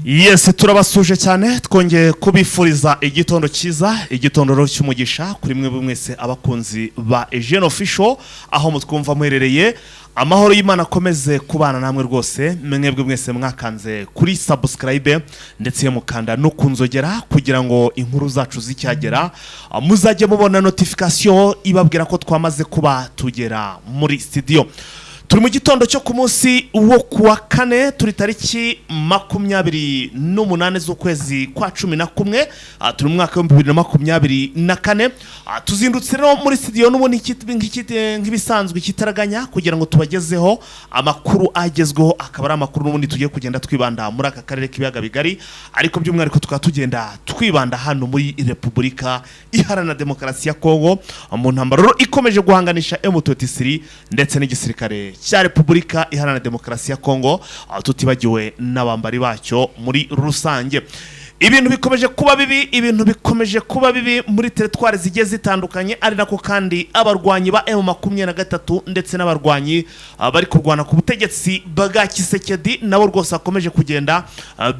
Yes, turabasuje cyane, twongeye kubifuriza igitondo cyiza, igitondo cy'umugisha kuri mwe mwese abakunzi ba Eugene Official aho mutwumva muherereye. Amahoro y'Imana akomeze kubana namwe rwose, mwebwe mwese mwakanze kuri subscribe ndetse mukanda no kunzogera kugira ngo inkuru zacu zicyagera muzajye mubona notification ibabwira ko twamaze kuba tugera muri studio. Turi mu gitondo cyo ku munsi wo kuwa kane, turi tariki 28 z'ukwezi kwa 11, turi mu mwaka w'2024. Tuzindutse rero muri studio n'ubundi nk'ibisanzwe ikitaraganya kugira ngo tubagezeho amakuru agezweho, akaba ari amakuru n'ubundi tugiye kugenda twibanda muri aka karere k'ibiyaga bigari, ariko by'umwihariko tukaba tugenda twibanda hano muri Repubulika Iharanira Demokarasi ya Kongo, mu ntambara rero ikomeje guhanganisha M23 ndetse n'igisirikare cya Repubulika Iharanira Demokarasi ya Kongo, tutibagiwe n'abambari bacyo muri rusange. Ibintu bikomeje kuba bibi, ibintu bikomeje kuba bibi muri teritwari zigiye zitandukanye, ari nako kandi abarwanyi ba M23 ndetse n'abarwanyi bari kurwana ku butegetsi bwa Tshisekedi nabo rwose bakomeje kugenda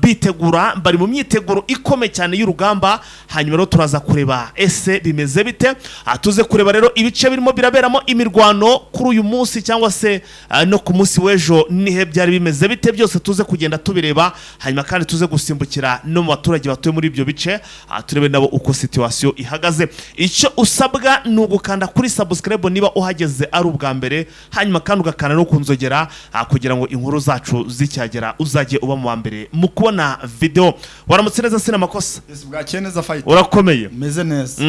bitegura, bari mu myiteguro ikomeye cyane y'urugamba. Hanyuma rero turaza kureba ese bimeze bite. Tuze kureba rero ibice birimo biraberamo imirwano kuri uyu munsi cyangwa se no ku munsi w'ejo, nihe byari bimeze bite, byose tuze kugenda tubireba. Hanyuma kandi tuze gusimbukira no mu baturage batuye muri ibyo bice, turebe nabo uko situation ihagaze. Icyo usabwa ni ugukanda kuri subscribe niba uhageze ari ubwa mbere, hanyuma kandi ugakanda no kunzogera kugira ngo inkuru zacu zicyagera uzajye uba mu wa mbere mu kubona video. Waramutse neza, sina makosa? Yes, bwakeye neza, fight. Urakomeye? Meze neza.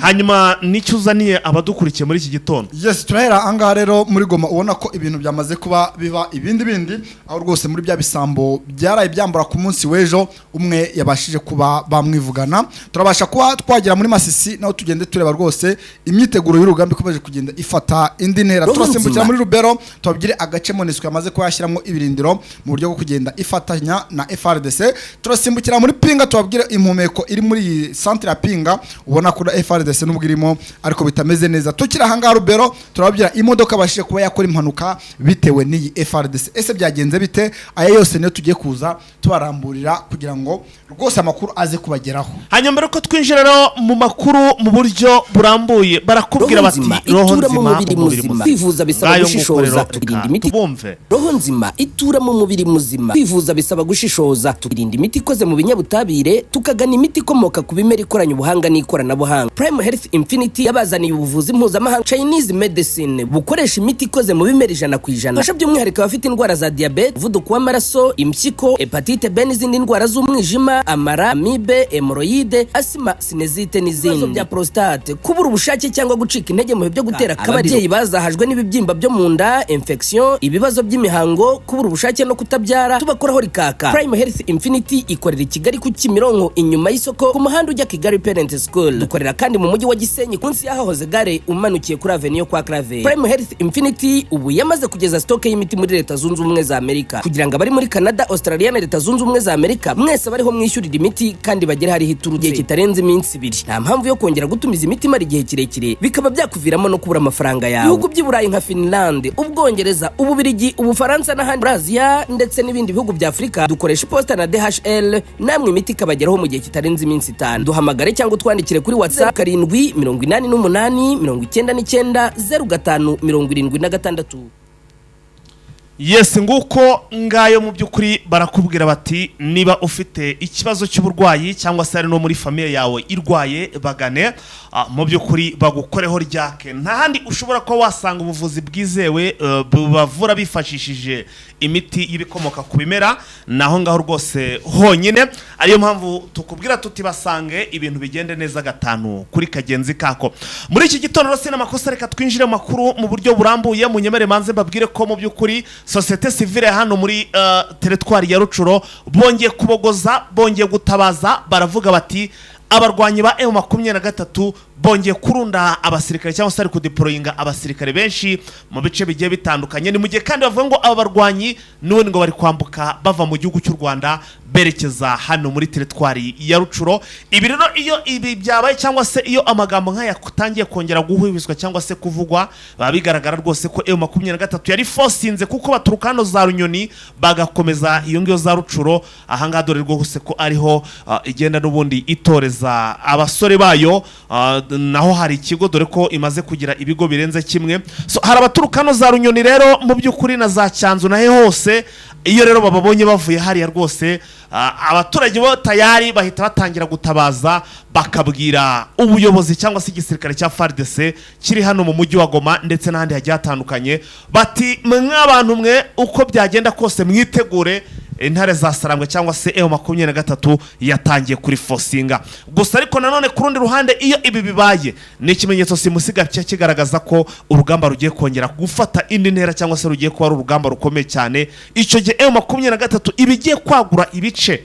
Hanyuma nicyo uzaniye abadukurikiye muri iki gitondo? Yes, turahera ahangaha rero muri Goma, ubona ko ibintu byamaze kuba biba ibindi bindi, aho rwose muri bya bisambo byaraye byambura ku munsi w'ejo umwe yabashije kuba bamwivugana. Turabasha kuba twagera muri Masisi naho tugende tureba rwose imyiteguro y'urugamba ikomeje kugenda ifata indi ntera. Roho Turasimbukira nzima. muri Rubero, tubabwire agace MONUSCO yamaze kuba yashyiramo ibirindiro mu buryo bwo kugenda ifatanya na FARDC. Turasimbukira muri Pinga, tubabwire impumeko iri muri iyi centre ya Pinga, ubona ko na FARDC nubwo irimo ariko bitameze neza. Tukiri ahangaha Rubero, turababwira imodoka bashije kuba yakora impanuka bitewe n'iyi FARDC. Ese byagenze bite? Aya yose niyo tugiye kuza tubaramburira kugira ngo rwose amakuru aze kubageraho. Hanyuma mbere ko twinjira rero mu makuru mu buryo burambuye, barakubwira Roho bati nzima roho itura mu nzima, mubiri umubiri muzima. muzima. Kwivuza bisaba Ngayo nguko gushishoza, rero, tukirinda reka imiti. tubumve. Roho nzima itura mu mubiri muzima. Kwivuza bisaba gushishoza, tukirinda imiti ikoze mu binyabutabire, tukagana imiti ikomoka ku bimera ikoranye ubuhanga n'ikoranabuhanga. Prime Health Infinity yabazaniye ubuvuzi mpuzamahanga, Chinese medicine, bukoresha imiti ikoze mu bimera 100%. Fasha by'umwihariko abafite indwara za diyabete, umuvuduko w'amaraso, impyiko, hépatite B n'izindi ndwara z'umwijima, amara, amibe, hémorroïdes, asima, sinusite n'izindi, ibibazo bya prostate, kubura ubushake cyangwa gucika intege mu bihe byo gutera akabariro, ababyeyi bazahajwe n'ibibyimba byo mu nda, infection, ibibazo by'imihango, kubura ubushake no kutabyara, tubakoraho rikaka. Prime Health Infinity ikorera i Kigali ku Kimironko, inyuma y'isoko, ku muhanda ujya Kigali Parent School. Dukorera kandi mu mujyi wa Gisenyi, munsi y'ahahoze gare, umanukiye kuri avenue yo kwa Claver. Prime Health Infinity ubu yamaze kugeza stock y'imiti muri Leta Zunze Ubumwe za Amerika, kugira ngo abari muri Canada, Australia na Leta Zunze Ubumwe za Amerika mwese bariho mwishyurira imiti kandi bagere hariho iturutse igihe kitarenze iminsi 2. Nta mpamvu yo kongera gutumiza imiti imara igihe kirekire, bikaba byakuviramo no kubura amafaranga yawe. Ibihugu by'i Burayi nka Finland, Ubwongereza, Ububirigi, Ubufaransa n'ahandi muri Aziya ndetse n'ibindi bihugu bya Afurika, dukoresha iposita na DHL, namwe imiti ikabageraho mu gihe kitarenze iminsi 5. Duhamagare cyangwa utwandikire kuri WhatsApp: 788 99 05 76. Yes, nguko ngayo. Mu by'ukuri barakubwira bati niba ufite ikibazo cy'uburwayi cyangwa se ari no muri famille yawe irwaye, bagane, mu by'ukuri bagukoreho ryake. Nta handi ushobora kuba wasanga ubuvuzi bwizewe bubavura bifashishije imiti y'ibikomoka ku bimera, naho ngaho rwose honyine. Ariyo mpamvu tukubwira tuti basange, ibintu bigende neza gatanu kuri kagenzi kako. Muri iki gitondo rero n'amakosa, reka twinjire mu makuru mu buryo burambuye. Munyemere manze mbabwire ko mu by'ukuri société civile hano muri teritwari ya Rutshuru bongeye kubogoza, bongeye gutabaza, baravuga bati abarwanyi ba M23 Bongeye kurunda abasirikare cyangwa se bari kudeployinga abasirikare benshi mu bice bigiye bitandukanye. Ni mu gihe kandi bavuga ngo aba barwanyi n'ubundi ngo bari kwambuka bava mu gihugu cy'u Rwanda berekeza hano muri teritwari ya Rucuro. Ibi rero, iyo ibi byabaye cyangwa se iyo amagambo nk'aya atangiye kongera guhwihwiswa cyangwa se kuvugwa, biba bigaragara rwose ko M23 yari fosinze, kuko baturuka hano za Runyoni bagakomeza iyo ngiyo za Rucuro. Ahangaha dore rwose ko ariho igenda n'ubundi itoreza abasore bayo. Naho hari ikigo, dore ko imaze kugira ibigo birenze kimwe. So hari abaturuka hano za Runyoni rero mu by'ukuri na za Cyanzu nahe hose. Iyo rero bababonye bavuye hariya rwose, abaturage bo tayari bahita batangira gutabaza, bakabwira ubuyobozi cyangwa se igisirikare cya FARDC kiri hano mu mujyi wa Goma ndetse n'ahandi hagiye hatandukanye, bati: "Mw'abantu mwe, uko byagenda kose mwitegure, intare za Sarambwe cyangwa se M23 yatangiye kuri fosinga." Gusa ariko nanone ku rundi ruhande, iyo ibi bibaye ni ikimenyetso simusiga kigaragaza ko urugamba rugiye kongera gufata indi ntera cyangwa se rugiye kuba ari urugamba rukomeye cyane. Icyo gihe M23 iba igiye kwagura ibice,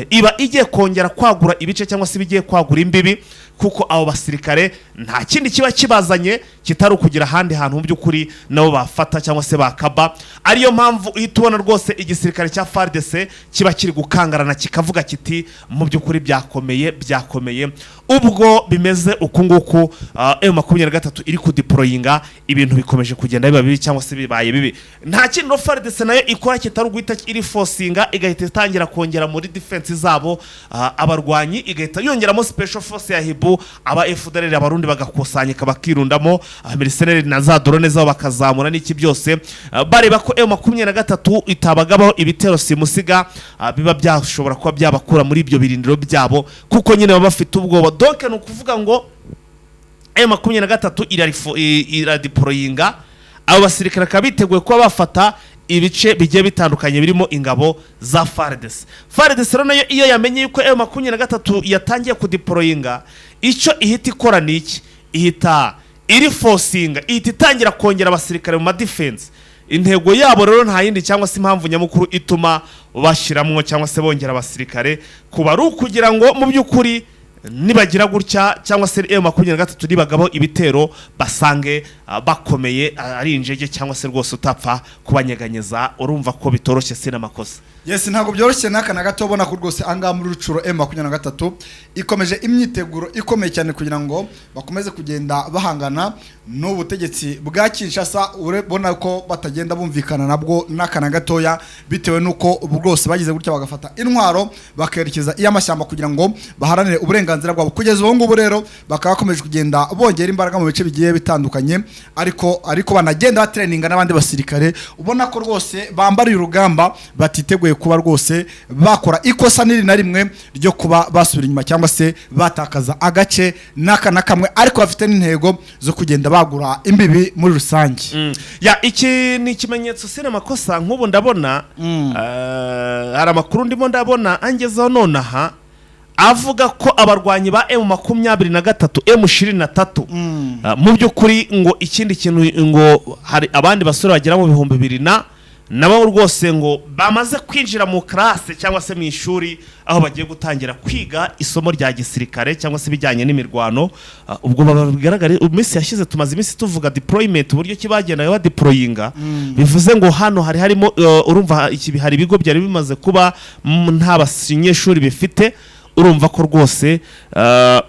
iba igiye kongera kwagura ibice cyangwa se iba igiye kwagura imbibi, kuko abo basirikare nta kindi kiba kibazanye kitari ukugira ahandi hantu mu by'ukuri nabo bafata cyangwa se bakaba. Ariyo mpamvu uhita ubona rwose igisirikare cya FARDC kiba kiri gukangarana, kikavuga kiti: "Mu by'ukuri byakomeye, byakomeye." Ubwo bimeze uku nguku, M23 iri kudeployinga, ibintu bikomeje kugenda biba bibi cyangwa se bibaye bibi. Nta kindi rero FARDC nayo ikora kitari uguhita iri fosinga, igahita itangira kongera muri defense zabo abarwanyi, igahita yongeramo special force ya Hiboux, aba FDLR, Abarundi bagakusanyika bakirundamo, abamercenaires na za drone zabo bakazamura n'iki byose, bareba ko M23 itabagabaho ibitero simusiga, biba byashobora kuba byabakura muri ibyo birindiro byabo, kuko nyine baba bafite ubwoba. Donc ni ukuvuga ngo M23 iradeployinga abo basirikare, bakaba biteguye kuba bafata ibice bigiye bitandukanye birimo ingabo za FARDC. FARDC rero nayo iyo yamenye yuko M23 yatangiye kudeployinga, icyo ihita ikora ni iki? Ihita iri fosinga, ihita itangira kongera abasirikare mu madefense. Intego yabo rero nta yindi, cyangwa se impamvu nyamukuru ituma bashyiramo cyangwa se bongera abasirikare, kuba ari ukugira ngo mu by'ukuri nibagira gutya cyangwa se M23 nibagabaho ibitero, basange bakomeye, ari injege cyangwa se rwose utapfa kubanyeganyeza. Urumva ko bitoroshye, si n'amakosa. Yes, ntabwo byoroshye n'aka na gato. Ubona ko rwose ahangaha muri Rucuro M23 ikomeje imyiteguro ikomeye cyane kugira ngo bakomeze kugenda bahangana n'ubutegetsi bwa Kinshasa. Urabona ko batagenda bumvikana nabwo n'aka na gatoya, bitewe n'uko ubu rwose bagize gutya bagafata intwaro bakerekeza iy'amashyamba kugira ngo baharanire uburenganzira bwabo. Kugeza ubu ngubu rero bakaba bakomeje kugenda bongera imbaraga mu bice bigiye bitandukanye, ariko banagenda batraininga n'abandi basirikare. Ubona ko rwose bambariye urugamba, batiteguye kuba rwose bakora ikosa n'iri na rimwe ryo kuba basubira inyuma cyangwa se batakaza agace n'aka na kamwe, ariko bafite n'intego zo kugenda bagura imbibi muri rusange. Ya, iki ni ikimenyetso, si n'amakosa. Nk'ubu ndabona hari amakuru ndimo ndabona angezeho nonaha avuga ko abarwanyi ba M23, M23, mu by'ukuri ngo ikindi kintu, ngo hari abandi basore bagera mu 2000 na nabo rwose ngo bamaze kwinjira mu classe cyangwa se mu ishuri, aho bagiye gutangira kwiga isomo rya gisirikare cyangwa se ibijyanye n'imirwano. Ubwo baba bigaragara iminsi yashize, tumaze iminsi tuvuga deployment, uburyo ki bagendaga badeployinga. Bivuze ngo hano hari harimo urumva iki, hari ibigo byari bimaze kuba nta banyeshuri bifite. Urumva ko rwose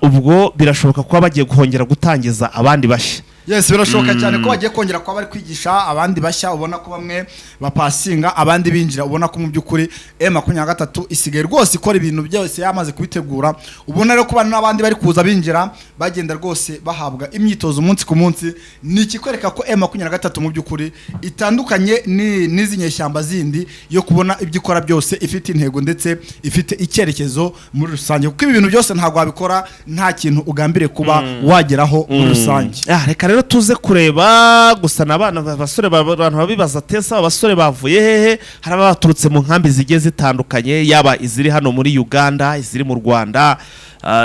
ubwo birashoboka kuba bagiye kongera gutangiza abandi bashya. Yes, birashoboka cyane ko bagiye kongera kuba bari kwigisha abandi bashya. Ubona ko bamwe bapasinga, abandi binjira. Ubona ko mu by'ukuri M23 isigaye rwose ikora ibintu byose yamaze kubitegura. Ubona rero kuba n'abandi bari kuza binjira, bagenda rwose bahabwa imyitozo umunsi ku munsi, ni ikikwereka ko M23 mu by'ukuri itandukanye n'izi nyeshyamba zindi, yo kubona ibyo ikora byose ifite intego ndetse ifite icyerekezo muri rusange, kuko ibi bintu byose ntabwo wabikora nta kintu ugambiriye kuba wageraho muri rusange. Reka rero tuze kureba gusa n'abana abasore abantu babibaza tesa abasore bavuye hehe. Hari ababa baturutse mu nkambi zigiye zitandukanye, yaba iziri hano muri Uganda, iziri mu Rwanda,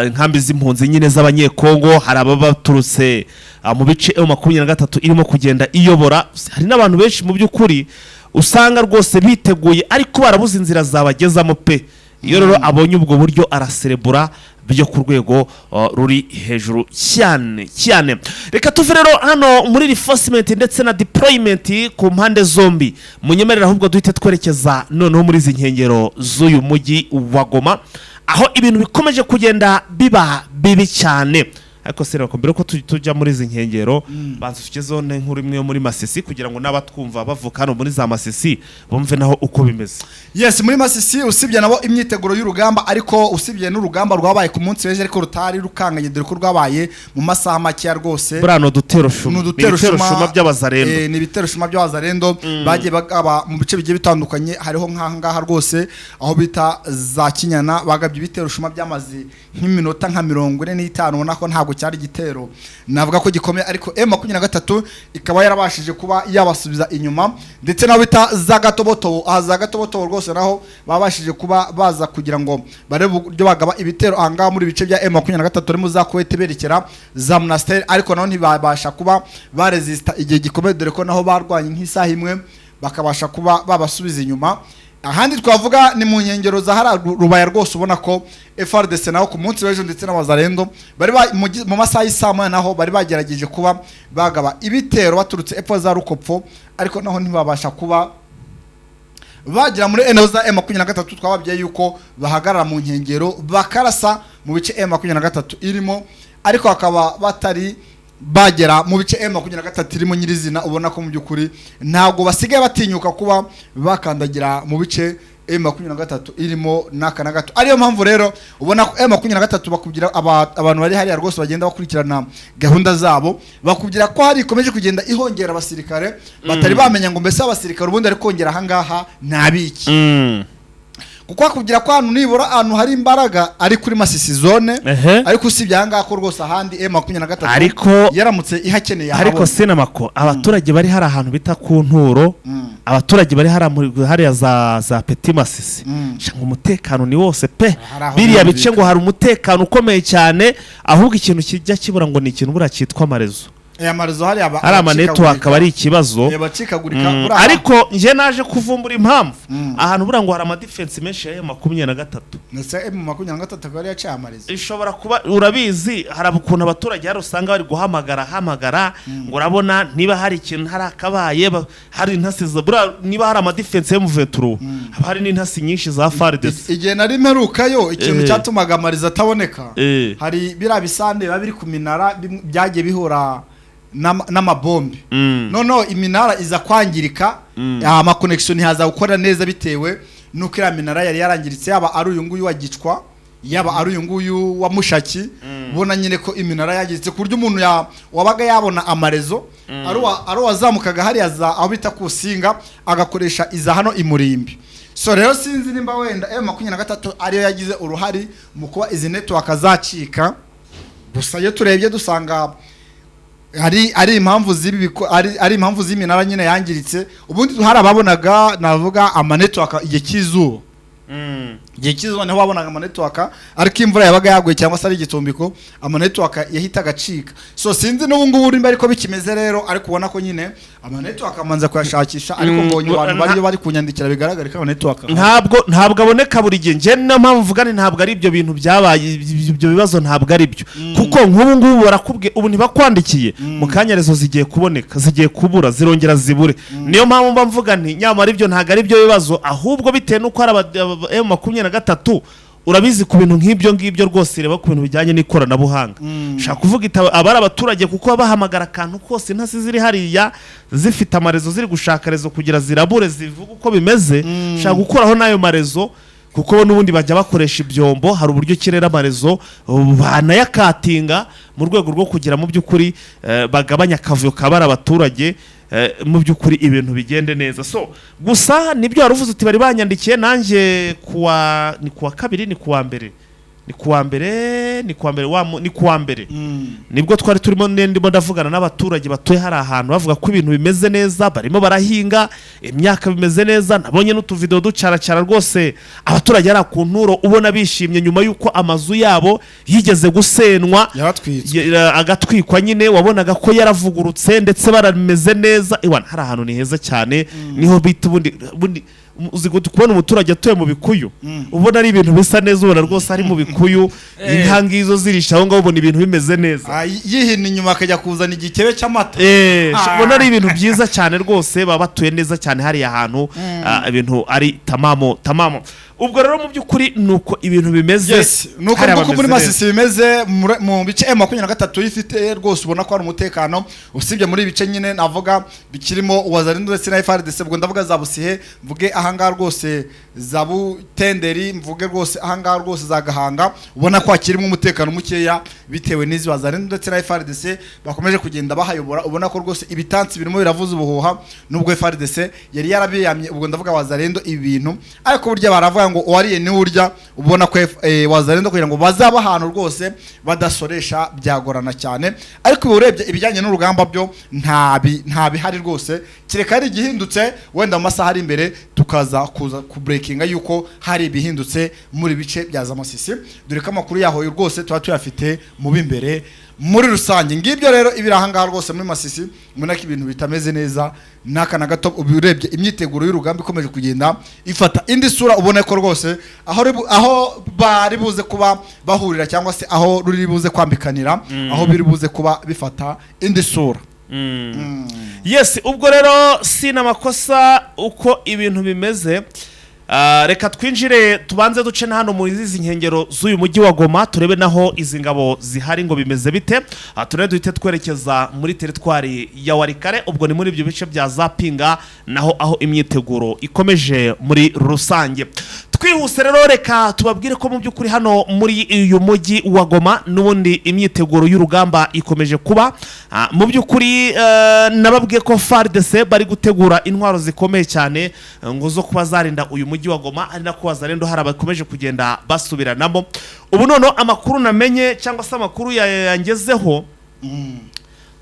inkambi z'impunzi nyine z'Abanyekongo. Hari ababa baturutse mu bice M23 irimo kugenda iyobora. Hari n'abantu benshi mu by'ukuri usanga rwose biteguye ariko barabuze inzira zabagezamo pe. Iyo rero abonye ubwo buryo, araserebura byo ku rwego ruri hejuru cyane cyane. Reka tuve rero hano muri reinforcement ndetse na deployment ku mpande zombi. Munyemerera ahubwo duhite twerekeza noneho muri izi nkengero z'uyu mujyi wa Goma, aho ibintu bikomeje kugenda biba bibi cyane. Ariko se reka mbere ko tujya muri izi nkengero, banza tugezeho n'inkuru imwe yo muri Masisi, kugira ngo n'abatwumva bavuka hano muri za Masisi bumve naho uko bimeze. Yes, muri Masisi usibye nabo imyiteguro y'urugamba, ariko usibye n'urugamba rwabaye ku munsi w'ejo ariko rutari rukanganye, dore ko rwabaye mu masaha makeya rwose. Buriya ni udutero shuma. Ni Ni udutero ibitero shuma. shuma by'abazarendo. Ni ibitero shuma by'abazarendo bagiye bagaba mu bice bigiye bitandukanye. Hariho nk'aha ngaha rwose aho bita za Kinyana, bagabye ibitero shuma byamaze nk'iminota nka 45. Ubona ko ntabwo cyari igitero navuga ko gikomeye, ariko M23 ikaba yarabashije kuba yabasubiza inyuma. Ndetse n'aho bita za Gatobotobo, aha za Gatobotobo rwose naho babashije kuba baza kugira ngo barebe uburyo bagaba ibitero aha ngaha muri bice bya M23 harimo za Kuwait berekera za Monasteri, ariko naho ntibabasha kuba baresista igihe gikomeye, dore ko naho barwanye nk'isaha imwe bakabasha kuba babasubiza inyuma. Ahandi twavuga ni mu nkengero za hariya Rubaya rwose, ubona ko FARDC naho ku munsi w'ejo ndetse n'abazarendo bari mu masaha y'isaa moya naho bari bagerageje kuba bagaba ibitero baturutse epfo za Rukopfo, ariko naho ntibabasha kuba bagera muri eno za M23. Twababwiye yuko bahagarara mu nkengero bakarasa mu bice M23 irimo, ariko bakaba batari bagera mu bice M23 irimo nyirizina. Ubona ko mu by'ukuri ntabwo basigaye batinyuka kuba bakandagira mu bice M23 irimo n'aka na gato. Ariyo mpamvu rero ubona ko M23 bakubwira, abantu bari hariya rwose bagenda bakurikirana gahunda zabo, bakubwira ko hari ikomeje kugenda ihongera abasirikare batari bamenya ngo mbese abasirikare ubundi ari kongera ahangaha ni abiki, kuko bakubwira ko ahantu nibura ahantu hari imbaraga ari kuri Masisi zone. Ariko usibye ahangaha ko rwose ahandi M23 yaramutse ihakeneye Ariko ahabona. sinamako abaturage bari hari ahantu bita ku Nturo, abaturage bari hariya za Petit Masisi, sha ngo umutekano ni wose pe. Hari aho Biriya bice byumvikana. ngo hari umutekano ukomeye cyane, ahubwo ikintu kijya kibura ngo ni ikintu buriya cyitwa amarezo. Aya marezo hariya Hari amanetwork akaba ari ikibazo. Abacikagurika buriya. Ariko njye naje kuvumbura impamvu ahantu buriya ngo hari amadefense menshi ya 23. Ndetse M23 akaba yari yaciye amarezo. Ishobora kuba, urabizi, hari ukuntu abaturage hari usanga bari guhamagara hamagara ngo urabona niba hari ikintu hari akabaye, hari intasi buriya niba hari amadefense yo mu veturo, haba hari n'intasi nyinshi za FARDC. Igihe nari mperukayo, ikintu cyatumaga amarizo ataboneka, hari biriya bisande biba biri ku minara byagiye bihura n'amabombe. Noneho iminara iza kwangirika, amaconnexion ntihaza gukora neza bitewe n'uko iriya minara yari yarangiritse, yaba ari uyu nguyu wa Gicwa, yaba ari uyu nguyu wa Mushaki. Ubona nyine ko iminara yangiritse ku buryo umuntu wabaga yabona amarezo ari uwazamukaga hariya za aho bita Kusinga, agakoresha iza hano imurimbi. So rero sinzi nimba wenda M23 ariyo yagize uruhari mu kuba izi network zacika. Gusa iyo turebye dusanga hari impamvu z'ibi ari impamvu z'iminara nyine yangiritse. Ubundi hari ababonaga, navuga, amanetwork igihe cy'izuba. Igihe cy'izuba niho babonaga amanetwork, ariko imvura yabaga yaguye cyangwa se ari igitumbiko, amanetwork yahitaga acika. So sinzi n'ubu ngubu nimba ariko bikimeze rero, ariko ubona ko nyine amanetwork amanza kuyashakisha, ariko mbonye abantu bariyo bari kunyandikira, bigaragara ko amanetwork ahari. Ntabwo aboneka buri gihe. Njye niyo mpamvu mvuga nti ntabwo ari ibyo bintu byabaye, ibyo bibazo ntabwo ari byo, kuko nk'ubu ngubu barakubwiye, ubu ntibakwandikiye mu kanya, rezo zigiye kuboneka, zigiye kubura, zirongera zibure. Niyo mpamvu mba mvuga nti nyamara ibyo ntabwo ari byo bibazo, ahubwo bitewe n'uko hari M23, urabizi, ku bintu nk'ibyo ngibyo rwose, reba ku bintu bijyanye n'ikoranabuhanga, ushaka kuvuga aba ari abaturage, kuko bahamagara akantu kose, intasi ziri hariya zifite amarezo, ziri gushaka rezo kugira zirabure zivuge uko bimeze. Ushaka gukuraho n'ayo marezo, kuko bo n'ubundi bajya bakoresha ibyombo. Hari uburyo kirera amarezo banayakatinga mu rwego rwo kugira mu by'ukuri bagabanya akavuyo kabara abaturage, mu by'ukuri ibintu bigende neza. So gusa nibyo wari uvuze uti bari banyandikiye nanjye kuwa, ni kuwa kabiri, ni kuwa mbere, ni kuwa mbere, ni kuwa mbere ni kuwa mbere nibwo twari turimo ndimo ndavugana n'abaturage batuye hari ahantu, bavuga ko ibintu bimeze neza, barimo barahinga imyaka, bimeze neza. Nabonye n'utuvidewo ducaracara rwose, abaturage ari ku Nturo ubona bishimye nyuma y'uko amazu yabo yigeze gusenwa. Yaratwitswe. Agatwikwa nyine, wabonaga ko yaravugurutse ndetse barameze neza. Iwana hari ahantu ni heza cyane, niho bita ubundi Uzi kubona umuturage atuye mu bikuyu, ubona ari ibintu bisa neza, ubona rwose ari mu bikuyu, inka ngizo zirisha aho ngaho, ubona ibintu bimeze neza. Ah, yihina inyuma akajya kuzana igikebe cy'amata. Ubona ari ibintu byiza cyane rwose, baba batuye neza cyane hariya hantu, ibintu ari tamamo tamamo. Ubwo rero mu by'ukuri ni uko ibintu bimeze. Yes, nuko Hariya nguko muri bameze neza. Masisi bimeze mu bice M23 ifite rwose, ubona ko hari umutekano, usibye muri ibice nyine navuga bikirimo Wazalendo ndetse na FARDC. Ubwo ndavuga za Busihe, mvuge ahangaha rwose za Butenderi, mvuge rwose ahangaha rwose za Gahanga, ubona ko hakirimo umutekano mukeya bitewe n'izi Wazalendo ndetse na FARDC bakomeje kugenda bahayobora. Ubona ko rwose ibitansi birimo biravuza ubuhuha, nubwo FARDC yari yarabiyamye, ubwo ndavuga Wazalendo, ibi bintu. Ariko burya baravuga ngo uwariye niwe urya. Ubona ko Wazalendo kugira ngo bazaba ahantu rwose badasoresha byagorana cyane. Ariko ubu urebye ibijyanye n'urugamba byo nta bihari rwose, kereka hari igihindutse wenda mu masaha ari imbere tukaza kuza kubreakinga yuko hari ibihindutse muri bice bya za Masisi, dore ko amakuru yaho rwose tuba tuyafite mu b'imbere. Muri rusange ngibyo rero ibiri ahangaha rwose muri Masisi. Ubona ko ibintu bitameze neza n'aka na gato. Ubu urebye imyiteguro y'urugamba ikomeje kugenda ifata indi sura, ubona ko rwose aho bari buze kuba bahurira cyangwa se aho ruri buze kwambikanira, aho biri buze kuba bifata indi sura. Yes, ubwo rero sina amakosa uko ibintu bimeze. Reka twinjire, tubanze duce na hano muri izi nkengero z'uyu mujyi wa Goma, turebe naho izi ngabo zihari ngo bimeze bite. Turebe duhite twerekeza muri teritwari ya Walikale. Ubwo ni muri ibyo bice bya za Pinga, naho aho imyiteguro ikomeje muri rusange. Twihuse rero, reka tubabwire ko mu by'ukuri hano muri uyu mujyi wa Goma n'ubundi imyiteguro y'urugamba ikomeje kuba. Mu by'ukuri nababwiye ko FARDC bari gutegura intwaro zikomeye cyane, ngo zo kuba zarinda uyu mujyi wa Goma, ari nako Wazalendo hari abakomeje kugenda basubiranamo. Ubu noneho amakuru namenye cyangwa se amakuru yangezeho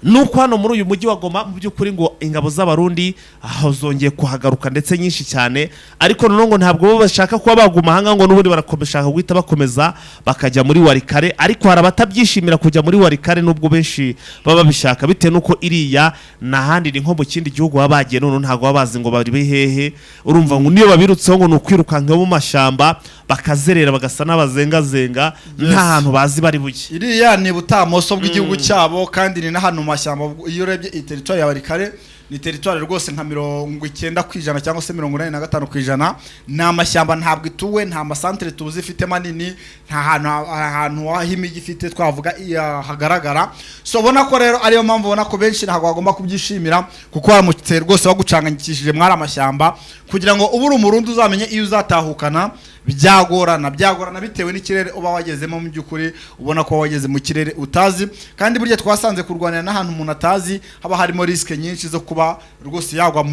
nuko hano muri uyu mujyi wa Goma mu by'ukuri ngo ingabo z'Abarundi aho zongeye kuhagaruka, ndetse nyinshi cyane. Ariko noneho ngo ntabwo bo bashaka kuba baguma ahanga, ngo n'ubundi barakomeza guhita bakomeza bakajya muri Walikale. Ariko hari abatabyishimira kujya muri Walikale, nubwo benshi baba babishaka, bitewe n'uko iriya n'ahandi ni nko mu kindi gihugu baba bagiye, noneho ntabwo baba bazi ngo bari hehe. Urumva ngo niyo babirutseho ngo ni ukwirukanka mu mashyamba, bakazerera, bagasa n'abazengazenga, nta hantu bazi bari bujye. Iriya ni butamoso bw'igihugu cyabo, kandi ni n'ahantu mu mashyamba. Iyo urebye iyi teritwari ya Walikale ni teritwari rwose nka 90% cyangwa se 85% ni amashyamba, ntabwo ituwe, nta masantere tuzi ifite manini, nta hantu h'imijyi ifite twavuga iya hagaragara. So ubona ko rero ariyo mpamvu ubona ko benshi ntabwo bagomba kubyishimira, kuko baramutse rwose bagucanganyikishije mwari amashyamba, kugira ngo ube uri Umurundi uzamenye iyo uzatahukana byagorana, byagorana bitewe n'ikirere uba wagezemo. Mu by'ukuri ubona ko wageze mu kirere utazi, kandi burya twasanze kurwanira n'ahantu umuntu atazi haba harimo risque nyinshi zo kuba rwose yagwa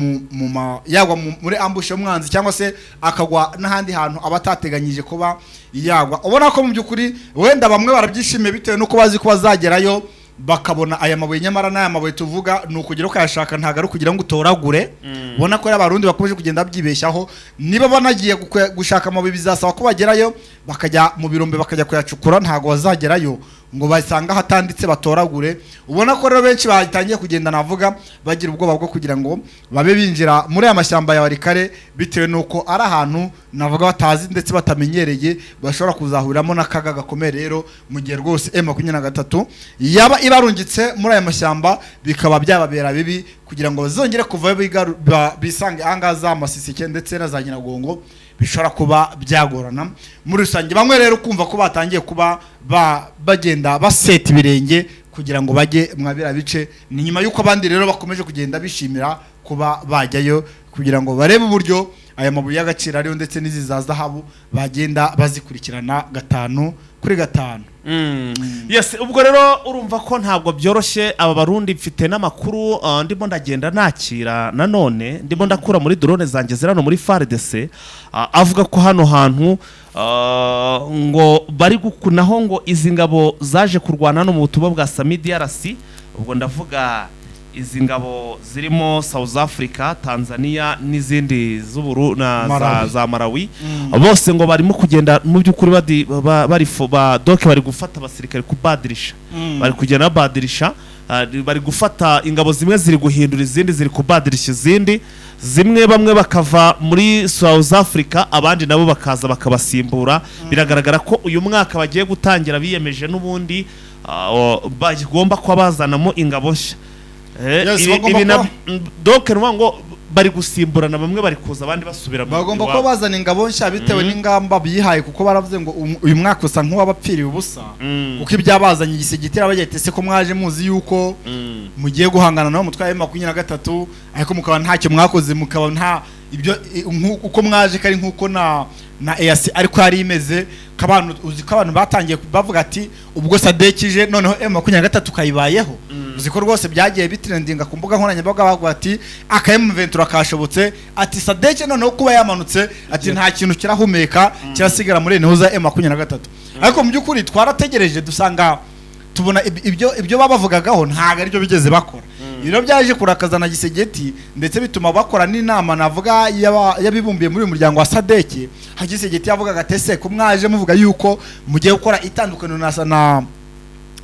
muri ambush y'umwanzi, cyangwa se akagwa n'ahandi hantu aba atateganyije kuba yagwa. Ubona ko mu by'ukuri wenda bamwe barabyishimiye bitewe n'uko bazi ko bazagerayo bakabona aya mabuye. Nyamara n'aya mabuye tuvuga ni ukugira ukayashaka, ntabwo ari ukugira ngo utoragure. Ubona ko Abarundi bakomeje kugenda babyibeshyaho. Niba banagiye gushaka amabuye, bizasaba ko bagerayo bakajya mu birombe bakajya kuyacukura, ntabwo bazagerayo ngo basanga ahatanditse batoragure. Ubona ko rero benshi batangiye kugenda navuga bagira ubwoba bwo kugira ngo babe binjira muri aya mashyamba ya Walikale, bitewe n'uko ari ahantu navuga batazi ndetse batamenyereye, bashobora kuzahuriramo n'akaga gakomeye. Rero mu gihe rwose M23 yaba ibarungitse muri aya mashyamba, bikaba byababera bibi kugira ngo bazongere kuvayo bisange ahangaha za Masisi ndetse na za Nyiragongo, bishobora kuba byagorana muri rusange. Bamwe rero kumva ko batangiye kuba bagenda baseta ibirenge kugira ngo bajye mwa biriya bice, ni nyuma y'uko abandi rero bakomeje kugenda bishimira kuba bajyayo kugira ngo barebe uburyo aya mabuye y'agaciro ariyo ndetse n'izi za zahabu bagenda bazikurikirana gatanu kuri gatanu. Yes, ubwo rero urumva ko ntabwo byoroshye. Aba Barundi mfite n'amakuru, ndimo ndagenda nakira nanone, ndimo ndakura muri drone zanjye ziri hano muri FARDC, avuga ko hano hantu ngo bari gukunaho ngo izi ngabo zaje kurwana hano mu butumwa bwa SAMIDRC. Ubwo ndavuga Izi ngabo zirimo South Africa, Tanzania n'izindi z'uburu na za, Malawi. za Malawi, bose ngo barimo kugenda mu by'ukuri bari doke bari gufata abasirikare kubadirisha, bari kugenda babadirisha, bari gufata ingabo zimwe ziri guhindura izindi, ziri kubadirisha izindi, zimwe bamwe bakava muri South Africa, abandi nabo bakaza bakabasimbura. Biragaragara ko uyu mwaka bagiye gutangira biyemeje n'ubundi bagomba kuba bazanamo ingabo nshya. Yes, bagomba Ibi donc ni ukuvuga ngo bari gusimburana, bamwe bari kuza abandi basubira mu Bagomba iwabo. kuba bazana ingabo nshya bitewe n'ingamba bihaye, kuko baravuze ngo uyu mwaka usa nk'uwabapfiriye ubusa, kuko ibyabazanye igisegitera bagira ati: "Ese ko mwaje muzi yuko mugiye guhangana nabo mutwaye 23, ariko mukaba ntacyo mwakoze, mukaba nta ibyo uko mwaje kari nk'uko na EAC ariko yari imeze, ko abantu uzi ko abantu batangiye bavuga ati ubwo SADC ije noneho M23 kayibayeho." Uzi ko rwose byagiye bitrendinga ku mbuga nkoranyambaga, bavuga ati aka M23 kashobotse, ati SADC noneho kuba yamanutse, ati nta kintu kirahumeka kirasigara muri Enehuza M23. Ariko mu by'ukuri twarategereje dusanga tubona ibyo babavugagaho ntabwo aribyo bigeze bakora. Ibiro byaje kurakaza na Tshisekedi, ndetse bituma bakora n'inama navuga y'abibumbiye muri uyu muryango wa SADC. Tshisekedi yavugaga ati: "Ese ko mwaje muvuga yuko mugiye gukora itandukaniro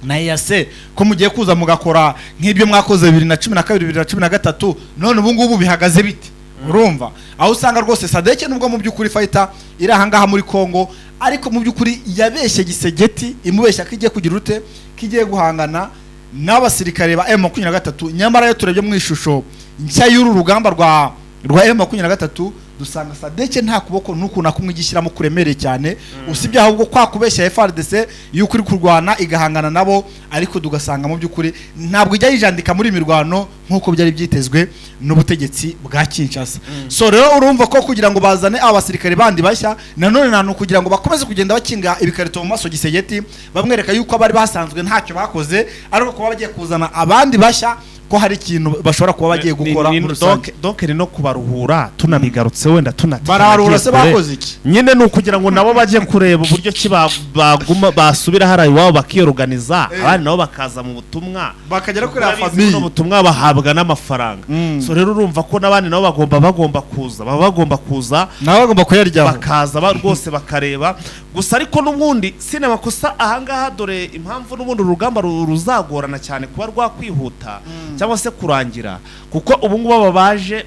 na EAC, ko mugiye kuza mugakora nk'ibyo mwakoze 2012, 2013, none ubu ngubu bihagaze bite?" Urumva aho usanga rwose SADC, nubwo mu by'ukuri fighter iri ahangaha muri Congo, ariko mu by'ukuri yabeshye Tshisekedi, imubeshya ko igiye kugira ute, ko igiye guhangana n'abasirikare ba M23. Nyamara iyo turebye mu ishusho nshya y'uru rugamba rwa M23, dusanga SADC nta kuboko n'uku na kumwe igishyiramo kuremereye cyane, usibye ahubwo kwa kubeshya FARDC yuko iri kurwana igahangana nabo, ariko tugasanga mu by'ukuri ntabwo ijya yijandika muri iyi mirwano nk'uko byari byitezwe n'ubutegetsi bwa Kinshasa. So rero urumva ko kugira ngo bazane aba basirikare bandi bashya nanone nta kugira ngo bakomeze kugenda bakinga ibikarito mu maso Tshisekedi, bamwereka yuko abari basanzwe ntacyo bakoze, ariko kuba bagiye kuzana abandi bashya ko hari ikintu bashobora kuba bagiye gukora muri rusange. Donc ni no kubaruhura, tunabigarutse wenda Bararuhura se? Kure. Bakoze iki? Nyine ni ukugira ngo nabo bajye kureba uburyo ki baguma basubira hariya iwabo bakiyoruganiza, abandi nabo bakaza mu butumwa, bakagera kuri ya urabizi, famille. Buno butumwa bahabwa n'amafaranga. So rero urumva ko n'abandi nabo bagomba kuza, baba bagomba kuza, nabo bagomba kuyaryaho. Bakaza rwose bakareba gusa. Ariko n'ubundi sinema kosa ahangaha, dore impamvu n'ubundi urugamba ruzagorana cyane kuba rwakwihuta cyangwa se kurangira, kuko ubu ngubu aba baje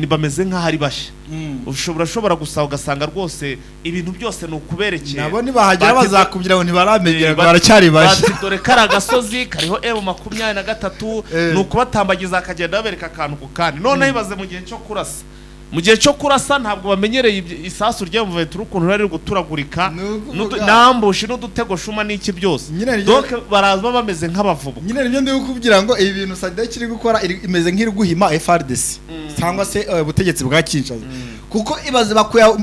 bameze nk'aho ari bashya. Ushobora gusa ugasanga rwose ibintu byose ni ukuberekera. Nabo nibahagera bazakubwira ngo ntibaramenyera, ngo baracyari bashya. Bati dore kari agasozi kariho M23. Ni ukubatambagiza akagenda babereka akantu ku kandi. Noneho ibaze mu gihe cyo kurasa, mu gihe cyo kurasa ntabwo bamenyereye isasu rya M23 ukuntu rari guturagurika, Ni ukuvuga- n'ambushi n'udutego shuma n'iki byose. Nyine Donc baraza bameze nk'abavubu. Nyine nibyo ndi kukubwira ngo ibi bintu SADC iri gukora imeze nk'iri guhima FARDC cyangwa se ubutegetsi bwa Kinshasa, kuko ibaze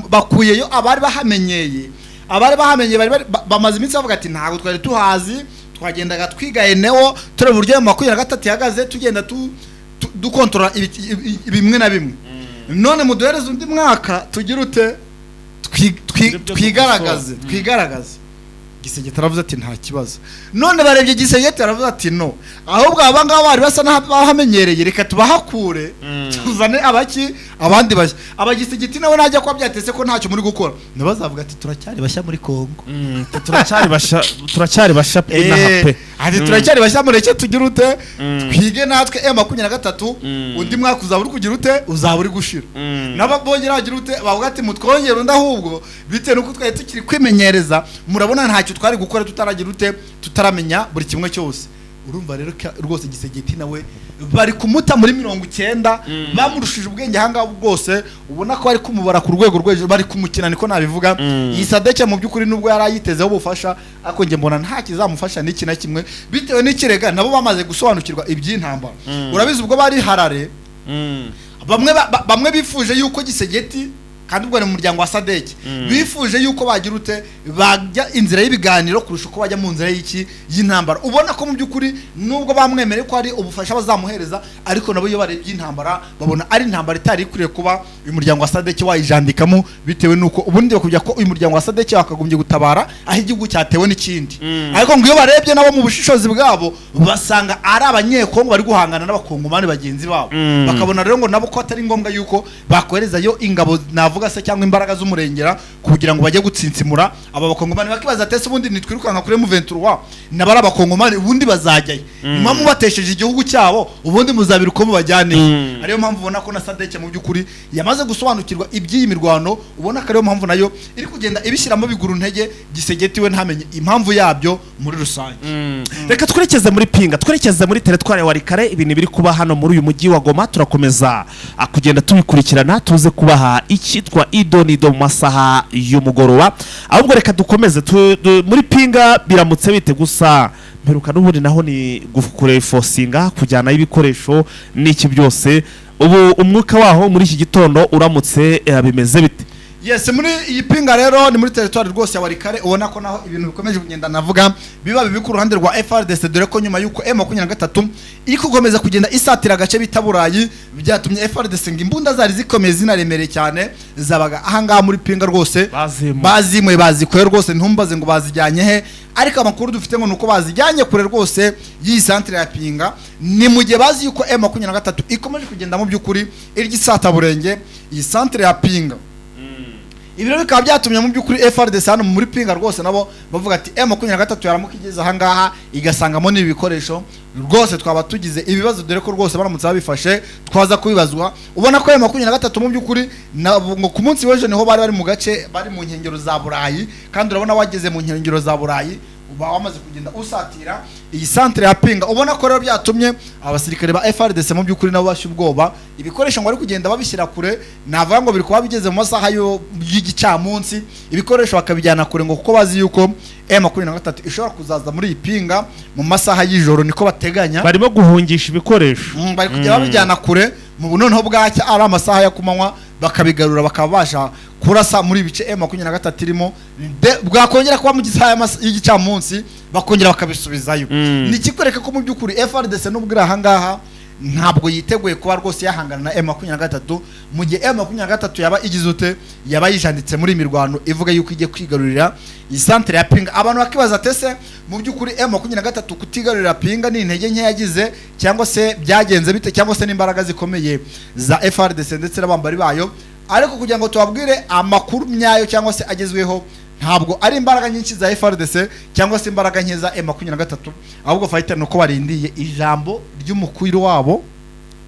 bakuyeyo abari bahamenyeye. Abari bahamenyeye bari bamaze iminsi bavuga ati ntabwo twari tuhazi, twagendaga twiga eneo, tureba uburyo M23 ihagaze, tugenda dukontorora bimwe na bimwe, none muduhereze undi mwaka tugire ute, Ibyo twigaragaze, dukosora. twigaragaze. Tshisekedi aravuze ati nta kibazo. None barebye Tshisekedi aravuze ati no, ahubwo aba ngaba bari basa n'abahamenyereye, reka tubahakure tuzane abaki abandi bashya. Abagisegeti nawe najya kuba byatese ko ntacyo muri gukora, ntibazavuga ati turacyari bashya muri Kongo. Turacyari basha, turacyari basha inaha pe. Ati turacyari bashya, mureke tugire ute, twige natwe M23. Undi mwaka uzaba uri kugira ute, uzaba uri gushira. Nabo bongera bagira ute, bavuga ati mutwongere undi ahubwo, bitewe n'uko twari tukiri kwimenyereza, murabona ntacyo twari gukora tutaragira ute, tutaramenya buri kimwe cyose. Urumva rero ko rwose Tshisekedi nawe bari kumuta muri 90, bamurushije ubwenge ahangaha bwose, ubona ko bari kumubara ku rwego rwo hejuru, bari kumukina, niko nabivuga. Iyi SADC mu by'ukuri nubwo yari ayitezeho ubufasha, ariko njye mbona nta kizamufasha n'iki na kimwe, bitewe n'ikirega nabo bamaze gusobanukirwa iby'intambara. Urabizi ubwo bari Harare, bamwe bamwe bifuje yuko Tshisekedi Kandi ubwo ni mu muryango wa SADC, bifuje yuko bagira ute, bajya inzira y'ibiganiro kurusha uko bajya mu nzira y'iki, y'intambara. Ubona ko mu by'ukuri nubwo bamwemereye ko hari ubufasha bazamuhereza, ariko nabo iyo barebye intambara babona ari intambara itari ikwiriye kuba uyu muryango wa SADC wayijandikamo, bitewe n'uko ubundi bakubwira ko uyu muryango wa SADC wakagombye gutabara aho igihugu cyatewe n'ikindi. Ariko ngo iyo barebye nabo mu bushishozi bwabo basanga ari Abanyekongo bari guhangana n'Abakongomani bagenzi babo, bakabona rero ngo nabo ko atari ngombwa yuko bakoherezayo ingabo, navuga se, cyangwa imbaraga z'umurengera kugira ngo bajye gutsinsimura aba Bakongomani. Bakibaza ati: "Ese ubundi nitwirukanka kuri M23 nabo ari Abakongomani, ubundi bazajyayo? Nyuma mubatesheje igihugu cyabo, ubundi muzabira uko mubajyane?" Ariyo mpamvu ubona ko na SADC mu by'ukuri yamaze gusobanukirwa iby'iyi mirwano, ubona ko ariyo mpamvu nayo iri kugenda ibishyiramo biguru ntege. Tshisekedi we ntamenye impamvu yabyo muri rusange. Reka twerekeze muri Pinga, twerekeze muri teritwari ya Walikale. Ibintu biri kuba hano muri uyu mujyi wa Goma turakomeza kugenda tubikurikirana, tuze kubaha icyitwa idonido mu masaha y'umugoroba. Ahubwo reka dukomeze muri Pinga. Biramutse bite? Gusa mperuka n'ubundi naho ni kurefosinga, kujyanayo ibikoresho n'iki byose. Ubu umwuka waho muri iki gitondo uramutse bimeze bite? Yes, muri iyi Pinga rero ni muri teritwari rwose ya Walikale, ubona ko naho ibintu bikomeje kugenda, navuga, biba bibi ku ruhande rwa FARDC, dore ko nyuma y'uko M23 iri gukomeza kugenda isatira agace bita Burayi, byatumye FARDC ngo imbunda zari zikomeye zinaremereye cyane zabaga ahangaha muri Pinga rwose Bazimuye. Bazimuye, bazikuye rwose. Ntumbaze ngo bazijyanye he, ariko amakuru dufite ngo nuko bazijyanye kure rwose y'iyi santere ya Pinga. Ni mu gihe bazi yuko M23 ikomeje kugenda mu by'ukuri irya isata burenge iyi santere ya Pinga. Ibi rero bikaba byatumye mu by'ukuri FARDC hano muri Pinga rwose nabo bavuga ati: "M23 yaramuka igeze ahangaha igasangamo n'ibi bikoresho, rwose twaba tugize ibibazo, dore ko rwose baramutse babifashe twaza kubibazwa." Ubona ko M23 mu by'ukuri ngo ku munsi w'ejo niho bari bari mu gace, bari mu nkengero za Burayi, kandi urabona wageze mu nkengero za Burayi uba wamaze kugenda usatira iyi santere ya Pinga. Ubona ko rero byatumye abasirikare ba FARDC mu by'ukuri nabo bashya ubwoba. Ibikoresho ngo bari kugenda babishyira kure, navuga ngo biri kuba bigeze mu masaha y'igicamunsi, ibikoresho bakabijyana kure ngo kuko bazi yuko M23 ishobora kuzaza muri iyi Pinga mu masaha y'ijoro, niko bateganya. Barimo guhungisha ibikoresho. Bari kujya babijyana kure, mu noneho bwacya ari amasaha ya kumanywa bakabigarura, bakaba kurasa muri ibice M23 irimo. Bwakongera kuba mu gisaha y'igicamunsi bakongera bakabisubizayo. Ni ikikwereka ko mu by'ukuri FARDC nubwo iri ahangaha ntabwo yiteguye kuba rwose yahangana na M23 mu gihe M23 yaba igize ute, yaba yijanditse muri iyi mirwano ivuga yuko igiye kwigarurira iyi santere ya Pinga. Abantu bakibaza ati: "Ese mu by'ukuri M23 kutigarurira Pinga ni intege nke yagize, cyangwa se byagenze bite, cyangwa se n'imbaraga zikomeye za FARDC ndetse n'abambari bayo?" Ariko kugira ngo tubabwire amakuru nyayo cyangwa se agezweho, ntabwo ari imbaraga nyinshi za FARDC cyangwa se imbaraga nke za M23, ahubwo fighter nuko barindiye ijambo ry'umukuru wabo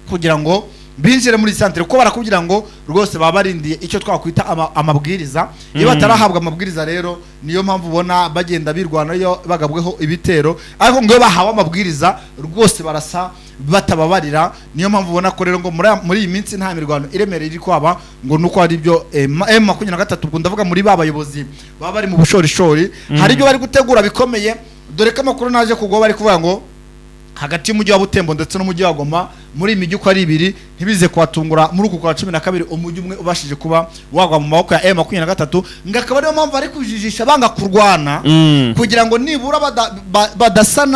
kugira ngo binjire muri santere, kuko barakubwira ngo rwose baba barindiye icyo twakwita amabwiriza. Iyo batarahabwa amabwiriza rero, niyo mpamvu ubona bagenda birwanayo bagabweho ibitero, ariko ngo iyo bahawe amabwiriza rwose barasa batababarira. Niyo mpamvu ubona ko rero ngo muri iyi minsi nta mirwano iremereye iri kwaba, ngo nuko hari ibyo M23, ubwo ndavuga muri ba bayobozi baba bari mu bushorishori, hari ibyo bari gutegura bikomeye, dore ko amakuru naje kugwa bari kuvuga ngo hagati y'umujyi wa Butembo ndetse n'umujyi wa Goma, muri iyi mijyi uko ari ibiri, ntibize kuhatungura muri uku kwa 12 umujyi umwe ubashije kuba wagwa mu maboko ya M23, ngo akaba ariyo mpamvu bari kujijisha banga kurwana kugira ngo nibura badasa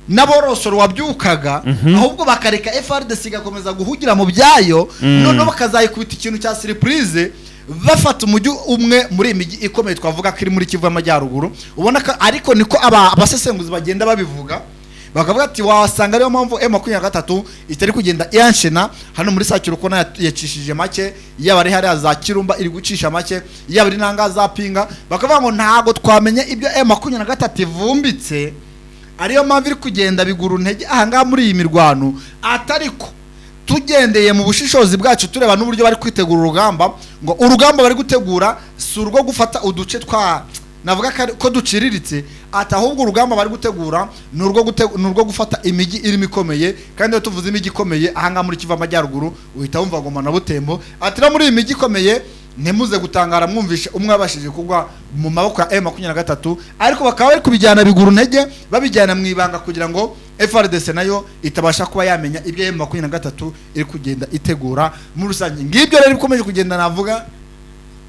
n'aborosoro wabyukaga, ahubwo bakareka FARDC igakomeza guhugira mu byayo, noneho bakazayikubita ikintu cya surprise bafata umujyi umwe muri iyi mijyi ikomeye twavuga ko iri muri Kivu y'Amajyaruguru. Ubona ko ariko niko abasesenguzi bagenda babivuga, bakavuga ati wasanga ariyo mpamvu M23 itari kugenda iyanshena hano muri Sake. Ukona yacishije make, yaba ari hariya za Kirumba iri gucisha make, yaba ari nanga za Pinga, bakavuga ngo ntago twamenye ibyo M23 ivumbitse, ariyo mpamvu iri kugenda bigura intege ahangaha muri iyi mirwano. Atariko tugendeye mu bushishozi bwacu, tureba n'uburyo bari kwitegura urugamba, ngo urugamba bari gutegura si urwo gufata uduce twa navuga ko duciriritse, ati ahubwo urugamba bari gutegura ni urwo gufata imijyi irimo ikomeye. Kandi iyo tuvuze imijyi ikomeye ahangaha muri Kivu Amajyaruguru uhita wumva Goma na Butembo. Ati no muri iyi mijyi ikomeye ntimuze gutangara mwumvishe umwe wabashije kugwa mu maboko ya M23, ariko bakaba bari kubijyana bigura intege, babijyana mu ibanga kugira ngo FARDC nayo itabasha kuba yamenya ibyo M23 iri kugenda itegura muri rusange. Ngibyo rero bikomeje kugenda navuga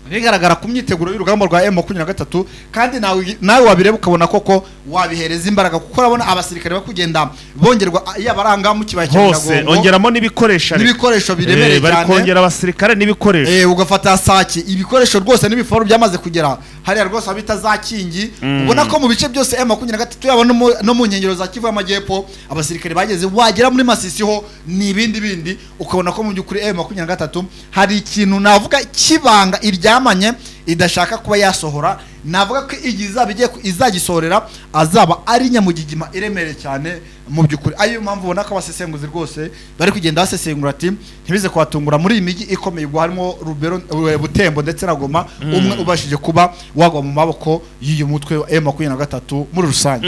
bigaragara ku myiteguro y'urugamba rwa M23, kandi nawe wabireba ukabona koko wabihereza imbaraga, kuko urabona abasirikare bakugenda bongerwa yaba aranga mu kibaya cya Hose Nyiragongo, ongeramo n'ibikoresho ariko. N'ibikoresho biremereye Bari cyane. kongera abasirikare n'ibikoresho. Ugafata Sake, ibikoresho rwose n'ibifaru byamaze kugera hariya rwose aho bita za Kingi. Ubona ko mu bice byose M23 yaba no mu nkengero za Kivu y'Amajyepfo abasirikare bageze, wagera muri Masisi ho ni ibindi bindi, ukabona ko mu by'ukuri M23 hari ikintu navuga kibanga iryamanye idashaka kuba yasohora. Navuga ko igihe izaba igiye izagisohorera azaba ari nyamugigima iremereye cyane mu by'ukuri. Ariyo mpamvu ubona ko abasesenguzi rwose bari kugenda basesengura ati ntibize kubatungura muri iyi mijyi ikomeye, ubwo harimo Rubero, Butembo ndetse na Goma, umwe ubashije kuba wagwa mu maboko y'uyu mutwe wa M23 muri rusange.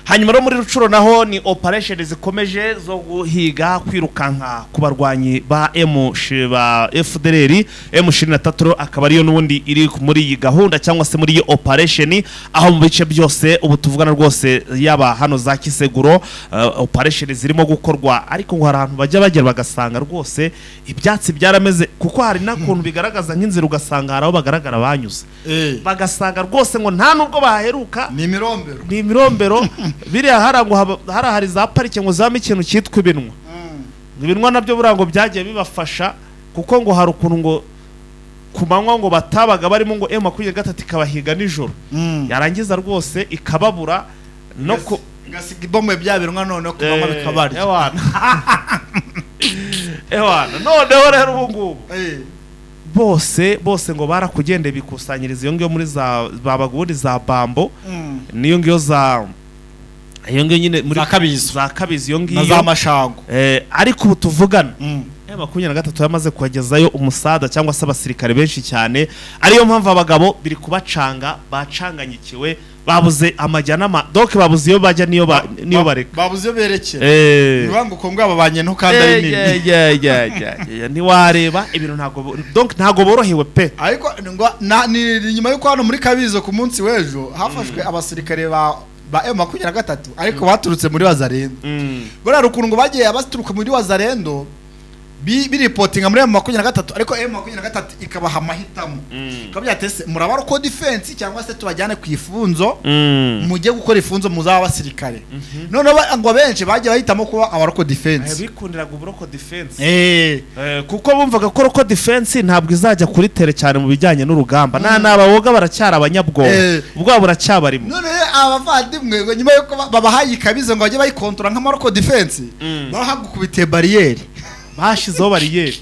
Hanyuma rero muri Rucuro naho ni operation zikomeje zo guhiga, kwirukanka ku barwanyi ba M ba FDLR. M23 akaba ariyo n'ubundi iri muri iyi gahunda cyangwa se muri iyi operation, aho mu bice byose ubu tuvugana rwose, yaba hano za Kiseguro, operation zirimo gukorwa, ariko ngo hari ahantu bajya bagera bagasanga rwose ibyatsi byarameze, kuko hari n'akuntu bigaragaza nk'inzira, ugasanga hari aho bagaragara banyuze, bagasanga rwose ngo nta nubwo baheruka. Ni imirombero. Ni imirombero biriya. Hariya ngo hariya hari za parike ngo zibamo ikintu cyitwa ibinwa. Ibinwa nabyo buriya ngo byagiye bibafasha, kuko ngo hari ukuntu ngo ku manywa ngo batabaga barimo, ngo M23 ikabahiga nijoro, yarangiza rwose ikababura no ku Ngasiga ibombe bya birunga, noneho ku manywa bikabarya. Ewana, ewana, noneho rero ubu ngubu bose bose ngo barakugende bikusanyiriza iyo ngiyo muri za babaga ubundi za Bambo, niyo ngiyo za iyo ngiyo nyine muri Za Kabizo. Za Kabizo iyo Na ngiyo. za Mashango. Ariko ubu tuvugana M23 yamaze kuhagezayo umusada cyangwa se abasirikare benshi cyane, ariyo mpamvu abagabo biri kubacanga, bacanganyikiwe, babuze amajya n'ama, donc babuze iyo bajya niyo bareka. Babuze iyo berekera. Ni ngo Kongo babanye nto kandi ari nini. Ntiwareba ibintu, ntabwo donc ntabwo borohewe pe. Ariko ngo ni nyuma y'uko hano muri Kabizo ku munsi w'ejo hafashwe abasirikare ba M23, ariko baturutse muri Wazalendo. Buriya ukuntu ngo bagiye baturuka muri Wazalendo biripotinga muri M23, ariko M23 ikabaha amahitamo, ikaba byatese muraba local defense cyangwa se tubajyane ku ifunzo, mujye gukora ifunzo muzaba abasirikare. Noneho ngo benshi bagiye bahitamo kuba aba local defense. Bikundiraga ubu local defense. Kuko bumvaga ko local defense ntabwo izajya kuri terrain cyane mu bijyanye n'urugamba, nta n'abawoga baracyari abanyabwoba, ubwoba buracyabarimo. None abavandimwe ngo nyuma yuko babahaye ikabizo ngo bajye bayikontora nka local defense, bahagukubitiye bariyeri. Bashizeho bariyeri,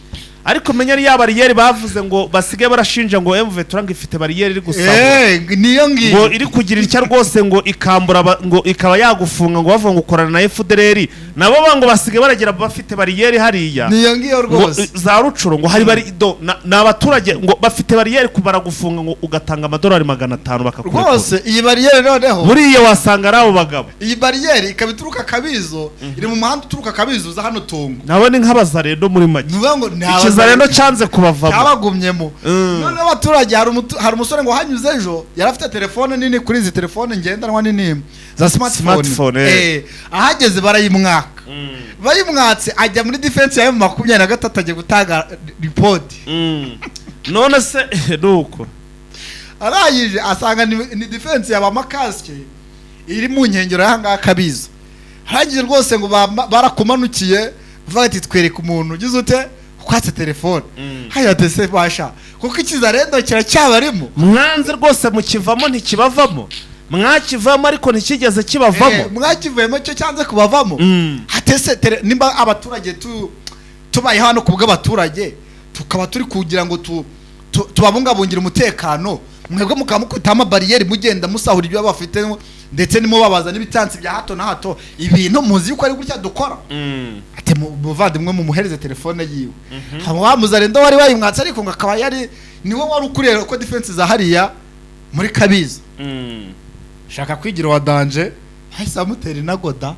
ariko menya ari ya bariyeri bavuze ngo basigaye barashinja ngo M23 ngo ifite bariyeri iri gusahura. Niyo Ngo ngiyo. iri kugira itya rwose, ngo ikambura ngo ikaba yagufunga, ngo bavuga ngo ukorana na FDLR, nabo ngo basigaye baragira bafite bariyeri hariya. Niyo ngiyo Ngo rwose. za Rucuro ngo hari bari do ni abaturage ngo bafite bariyeri, baragufunga ngo ugatanga amadolari 500 bakakurekura. Rwose iyi bariyeri noneho Buriya wasanga ari abo bagabo. Iyi bariyeri ikaba ituruka Kabizo, iri mu muhanda uturuka Kabizo uza hano Tungo. Nabo ni nk'abazarendo muri make. Ni ukuvuga ngo ni Ikizarendo cyanze kubavamo. Cyabagumyemo. Noneho abaturage, hari umusore ngo hanyuze ejo yari afite telefone nini kuri izi telefone ngendanwa nini za smartphone. Smartphone, eh. Ahageze barayimwaka, bayimwatse ajya muri defense ya M23 ajya gutanga ripoti. None se nuko Arangije asanga ni defense ya bamakasike iri mu nkengero y'ahangaha Kabizo. Arangije rwose ngo barakumanukiye bavuga ati twereke umuntu ugize ute kwatse telefone. Haya tese basha kuko ikizarendo kiracyabarimo. Mwanze rwose mukivamo ntikibavamo, mwakivamo ariko ntikigeze kibavamo. Mwakivuyemo cyo cyanze kubavamo. Hatese nimba abaturage tubaye hano ku bw'abaturage, tukaba turi kugira ngo tubabungabungire umutekano, mwebwe mukaba mukubitaho amabariyeri, mugenda musahura ibyo bafite, ndetse nimubabaza n'ibitansi bya hato na hato, ibintu muzi yuko ari gutya dukora. Ati muvandimwe mumuhereze telefone yiwe. Hama wa muzarendo wari wayimwatse, ariko ngo akaba yari niwe wari ukuriye ko defense za hariya muri Kabizo, shaka kwigira wa danger, hahise amutera inagoda,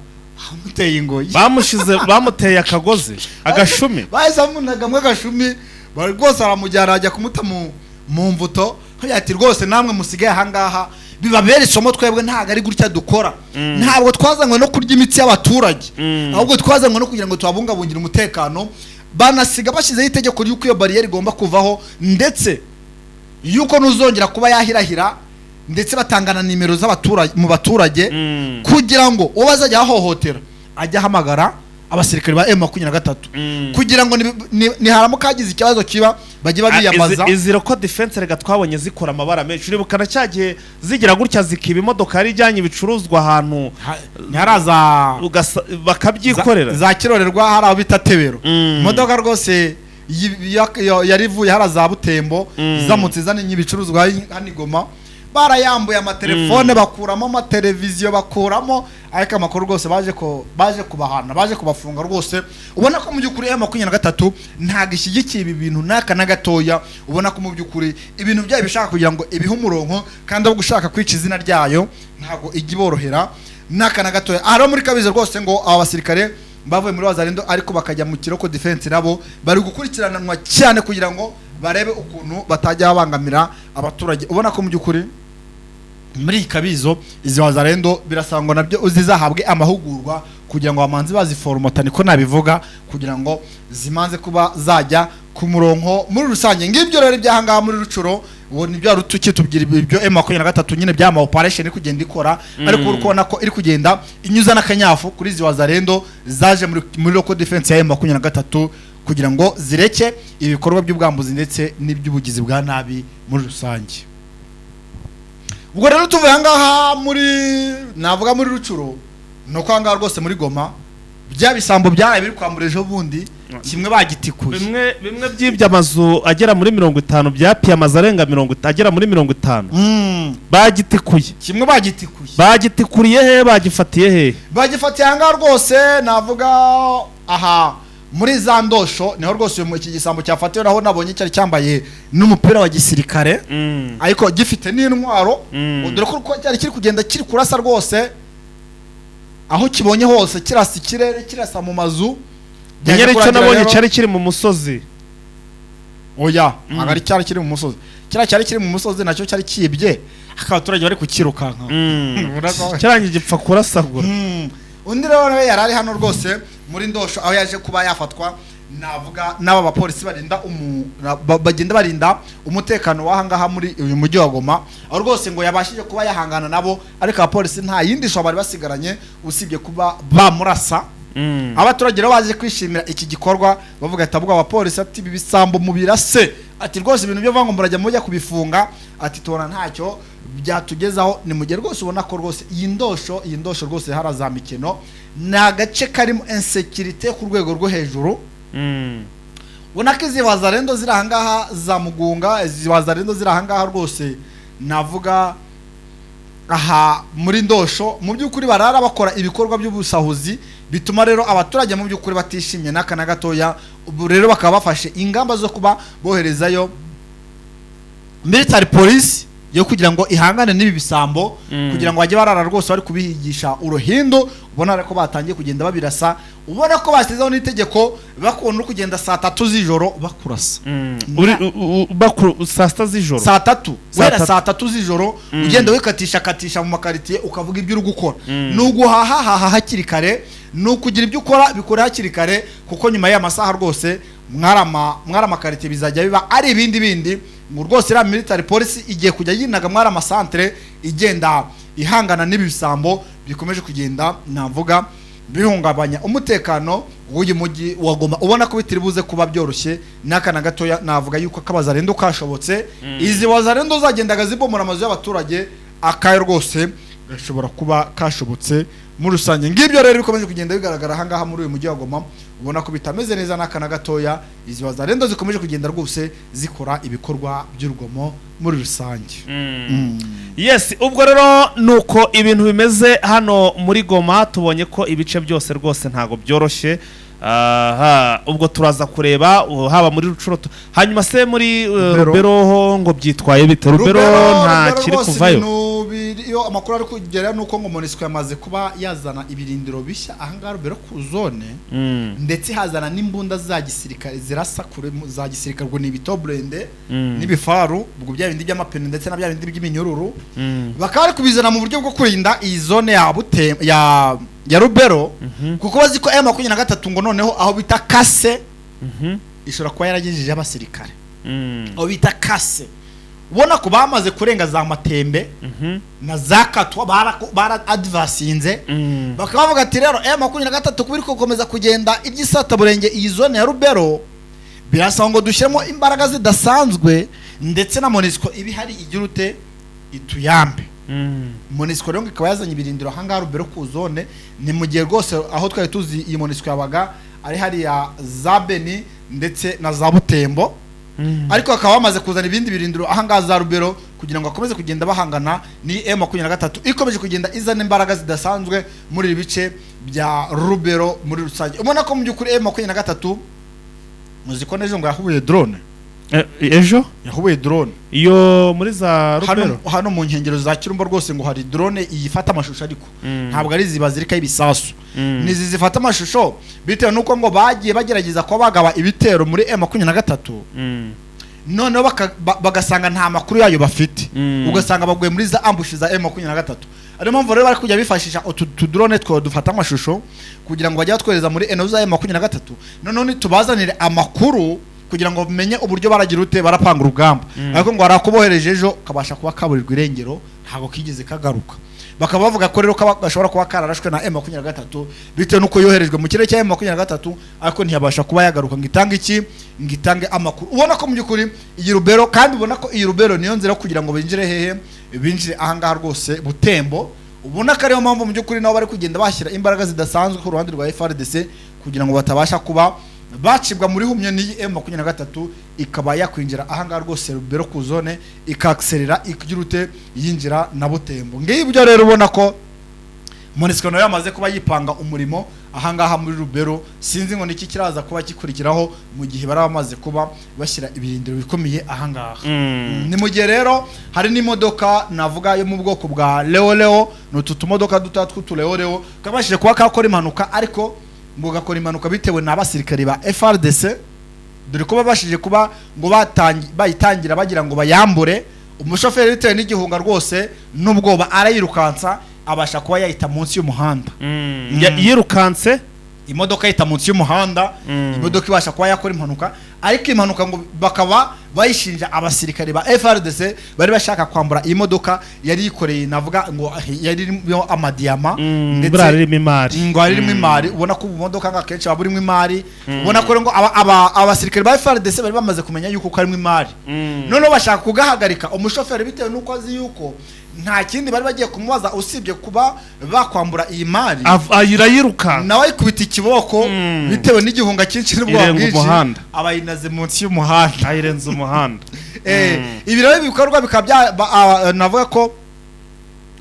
amuteye ingoyi. Bamushize, bamuteye akagozi, agashumi. Bahise bamunagamwe agashumi, bari rwose aramujyana ajya kumuta mu mvuto. Hariya ati rwose namwe musigaye ahangaha. Bibabere isomo, twebwe ntabwo ari gutya dukora. Ntabwo twazanywe no kurya imitsi y'abaturage, ahubwo twazanywe no kugira ngo tubabungabungire umutekano. Banasiga bashyizeho itegeko ry'uko iyo bariyeri igomba kuvaho, ndetse yuko n'uzongera kuba yahirahira, ndetse batangana nimero z'abaturage mu baturage kugira ngo uwo bazajya ahohotera ajye ahamagara abasirikare ba M23, kugira ngo niharamuka hagize ikibazo kiba, bajye babiyambaza. Izi local defense rega twabonye zikora amabara menshi. Uribuka na cya gihe zigira gutya zikiba imodoka yari ijyanye ibicuruzwa ahantu, Ntiharaza bakabyikorera. Za Kirorerwa, hari aho bita Tebero. Imodoka rwose yari ivuye hari za Butembo, izamutse izana ibicuruzwa hano i Goma, barayambuye amatelefone, bakuramo amateleviziyo, bakuramo, ariko amakuru rwose baje kubahana, baje kubafunga rwose. Ubona ko mu by'ukuri M23 ntabwo ishyigikiye ibi bintu n'aka na gatoya. Ubona ko mu by'ukuri ibintu byayo bishaka kugira ngo ibihe umurongo, kandi ahubwo ushaka kwica izina ryayo ntabwo ijya iborohera n'aka na gatoya. Aha rero muri Kabizi rwose, ngo aba basirikare bavuye muri Wazalendo ariko bakajya mu kiroko defense, nabo bari gukurikiranwa cyane kugira ngo barebe ukuntu batajya babangamira abaturage. Ubona ko mu by'ukuri muri iyi Kabizo izi Wazalendo birasaba ngo nabyo zizahabwe amahugurwa kugira ngo bamanze baziforomata, niko nabivuga, kugira ngo zimanze kuba zajya ku murongo muri rusange. Ngibyo rero ibyahangaha muri Rutshuru. Ubu nibyo wari tukitubwira, ibyo M23 nyine byama operation iri kugenda ikora, ariko uri kubona ko iri kugenda inyuza n'akanyafu kuri izi Wazalendo zaje muri local defense ya M23 kugira ngo zireke ibikorwa by'ubwambuzi ndetse n'iby'ubugizi bwa nabi muri rusange. Ubwo rero tuvuye ahangaha muri, navuga muri Rutshuru, ni uko ahangaha rwose muri Goma bya bisambo byaraye biri kwambura ejo bundi, kimwe bagitikuye. Bimwe byibye amazu agera muri 50, byapiye amazu arenga agera muri 50, bagitikuye. Kimwe bagitikuye. Bagitikuriye he? Bagifatiye he? Bagifatiye ahangaha rwose, navuga aha muri za Ndosho, niho rwose iki gisambo cyafatiwe. Naho nabonye cyari cyambaye n'umupira wa gisirikare, ariko gifite n'intwaro. Dore ko uko cyari kiri kugenda kiri kurasa rwose aho kibonye hose, kirasa ikirere, kirasa mu mazu. Byaje Nyari icyo kurangira nabonye rero- cyari kiri mu musozi. Oya, ntabwo ari cyari kiri mu musozi. Kiriya cyari kiri mu musozi nacyo cyari kibye, ariko abaturage bari kukirukanka. Kirangiye gipfa kurasagura. Undi rero nawe yari ari hano rwose muri Ndosho, aho yaje kuba yafatwa, navuga n'aba bapolisi barinda bagenda barinda umutekano w'aha ngaha muri uyu mujyi wa Goma, aho rwose ngo yabashije kuba yahangana nabo, ariko abapolisi nta yindi shobora bari basigaranye usibye kuba bamurasa. Abaturage rero baje kwishimira iki gikorwa, bavuga ati: "Ahubwo abapolisi," ati, "ibi bisambo mubirase," ati, "rwose ibintu byo ngo murajya mujya kubifunga," ati, "tubona ntacyo byatugezaho." Ni mu gihe rwose ubona ko rwose iyi Ndosho rwose hara za Mikeno ni agace karimo insécurité ku rwego rwo hejuru. Ubona ko izi Wazalendo ziri ahangaha za Mugunga, izi Wazalendo ziri ahangaha rwose, navuga aha muri Ndosho, mu by'ukuri barara bakora ibikorwa by'ubusahuzi, bituma rero abaturage mu by'ukuri batishimye n'aka na gatoya. Ubu rero bakaba bafashe ingamba zo kuba boherezayo military police yo kugira ngo ihangane n'ibi bisambo, kugira ngo bajye barara rwose bari kubihigisha uruhindo. Ubona ko batangiye kugenda babirasa, ubona ko bashyizeho n'itegeko, bakunda uri kugenda saa 3 z'ijoro bakurasa. Uri saa 6 z'ijoro? Saa 3. Saa Guhera 3. saa 3 z'ijoro, ugenda wikatisha katisha mu makaritsiye, ukavuga ibyo uri gukora. Ni uguhaha haha hakiri kare, ni ukugira ibyo ukora bikora hakiri kare, kuko nyuma y'aya masaha rwose mwari amakaritsiye bizajya biba ari ibindi bindi. Ngo rwose iriya military police igiye kujya yinaga mwari amasantere, igenda ihangana n'ibi bisambo bikomeje kugenda, navuga, bihungabanya umutekano w'uyu mujyi wa Goma. Ubona ko bitiri buze kuba byoroshye n'aka na gatoya. Navuga yuko akabazarendo kashobotse. Izi Wazalendo zagendaga zibomora amazu y'abaturage, akayo rwose gashobora kuba kashobotse muri rusange. Ngibyo rero bikomeje kugenda bigaragara ahangaha muri uyu mujyi wa Goma. Ubona ko bitameze neza n'aka na gatoya. Izi Wazalendo zikomeje kugenda rwose zikora ibikorwa by'urugomo muri rusange. Yes, ubwo rero nuko ibintu bimeze hano muri Goma. Tubonye ko ibice byose rwose ntago byoroshye. Aha, ubwo turaza kureba haba muri Rutshuru, hanyuma se muri Rubero. Rubero ho ngo byitwaye bite? Rubero nta Rubero kiri rwose kuvayo. Ibintu biriyo amakuru ari kugera nuko ngo MONUSCO yamaze kuba yazana ibirindiro bishya ahangaha Rubero ku zone, ndetse hazana n'imbunda za gisirikare zirasa kure za gisirikare, ubwo ni ibitoburende n'ibifaru, ubwo bya bindi by'amapine ndetse na bya bindi by'iminyururu. Bakaba bari kubizana mu buryo bwo kurinda iyi zone ya Bute ya Rubero, kuko bazi ko M23 ngo noneho aho bita Kase ishobora kuba yaragejeje abasirikare aho bita Kase. Ubona ko bamaze kurenga za Matembe na za Katwa, bara advancinze. Bakaba bavuga ati rero M23 kuba iri gukomeza kugenda iby'isataburenge iyi zone ya Rubero, birasaba ngo dushyiremo imbaraga zidasanzwe, ndetse na MONUSCO iba ihari igira ute ituyambe. MONUSCO rero ngo ikaba yazanye ibirindiro ahangaha Rubero ku zone. Ni mu gihe rwose aho twari tuzi iyi MONUSCO yabaga ari hariya za Beni ndetse na za Butembo, ariko bakaba bamaze kuzana ibindi birindiro ahangaha za Rubero kugira ngo bakomeze kugenda bahangana ni M23 ikomeje kugenda izana imbaraga zidasanzwe muri ibi bice bya Rubero muri rusange. Ubona ko mu by'ukuri M23, muzi ko n'ejo ngo yahubuye drone. Ejo Yahubuye drone iyo muri za Rubero. Hano mu nkengero za Kirumba rwose ngo hari drone iyifata amashusho, ariko ntabwo ari izi bazirika y'ibisasu, nizi zifata amashusho, bitewe n'uko ngo bagiye bagerageza kuba bagaba ibitero muri M23, noneho bagasanga nta makuru yayo bafite, ugasanga baguye muri za ambush za M23. Ariyo mpamvu rero bari kujya bifashisha utu tudrone two dufata amashusho kugira ngo bajye batwohereza muri eno za M23, noneho nitubazanire amakuru kugira ngo bamenye uburyo baragira ute barapanga urugamba. Ariko ngo hari akubohereje ejo kabasha kuba kaburirwa irengero, ntabwo kigeze kagaruka. Bakaba bavuga ko rero gashobora kuba kararashwe na M23 bitewe n'uko yoherejwe mu kirere cya M23, ariko ntiyabasha kuba yagaruka ngo itange iki, ngo itange amakuru. Ubona ko mu by'ukuri iyi Rubero, kandi ubona ko iyi Rubero niyo nzira yo kugira ngo binjire hehe, binjire ahangaha rwose Butembo. Ubona ko ariyo mpamvu mu by'ukuri nabo bari kugenda bashyira imbaraga zidasanzwe ku ruhande rwa FARDC kugira ngo batabasha kuba bacibwa muri humye n'iyi M23 ikaba yakwinjira ahangaha rwose Rubero ku zone, ikakiserera igira ute yinjira na Butembo. Ngibyo rero, ubona ko MONUSCO nayo yamaze kuba yipanga umurimo ahangaha muri Rubero. Sinzi ngo niki kiraza kuba gikurikiraho mu gihe bari bamaze kuba bashyira ibirindiro bikomeye ahangaha. Ni mu gihe rero hari n'imodoka navuga yo mu bwoko bwa Leo Leo, ni utu tumodoka duto tw'utu Leo Leo, kabashije kuba kakora impanuka, ariko ngo gakora impanuka bitewe n'abasirikare ba FARDC, dore ko babashije kuba ngo bayitangira bagira ngo bayambure umushoferi, bitewe n'igihunga rwose n'ubwoba arayirukansa, abasha kuba yahita munsi y'umuhanda. Yirukanse Imodoka yahita munsi y'umuhanda. Imodoka ibasha kuba yakora impanuka, ariko impanuka ngo bakaba bayishinja abasirikare ba FARDC bari bashaka kwambura iyi modoka yari yikoreye, navuga ngo yari irimo amadiyama Buriya ririmo imari. Ngo hari irimo imari. Ubona ko ubu modoka ngo akenshi haba burimo imari. Ubona ko rero ngo abasirikare ba FARDC bari bamaze kumenya yuko karimo imari, noneho bashaka kugahagarika. Umushoferi, bitewe n'uko azi yuko nta kindi bari bagiye kumubaza usibye kuba bakwambura iyi mari, Irayirukansa. nawe ayikubita ikiboko, bitewe n'igihunga cyinshi n'ubwoba Irenga bwinshi, umuhanda. abayinaze munsi y'umuhanda. Ayirenza umuhanda. Ibi rero ibikorwa bikaba navuga ko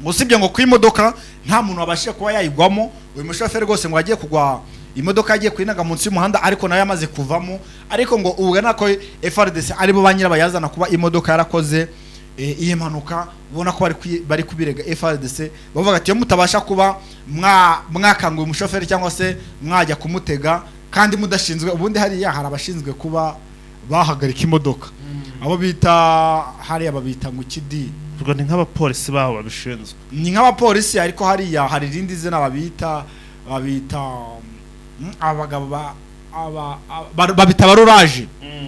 usibye ngo ku imodoka nta muntu wabashije kuba yayigwamo, uyu mushoferi rwose ngo agiye kugwa, imodoka yagiye kuyinaga munsi y'umuhanda, ariko nayo yamaze kuvamo. Ariko ngo ubona ko FARDC aribo ba nyirabayazana kuba imodoka yarakoze iyi mpanuka. Ubona ko bari kubirega FARDC, bavuga ati iyo mutabasha kuba mwakanguye umushoferi cyangwa se mwajya kumutega kandi mudashinzwe. Ubundi hariya hari abashinzwe kuba bahagarika imodoka, abo bita hariya babita ngo ikidi. Ubwo ni nk'abapolisi baho babishinzwe. Ni nk'abapolisi, ariko hariya hari irindi zina babita abagabo babita abaruraje.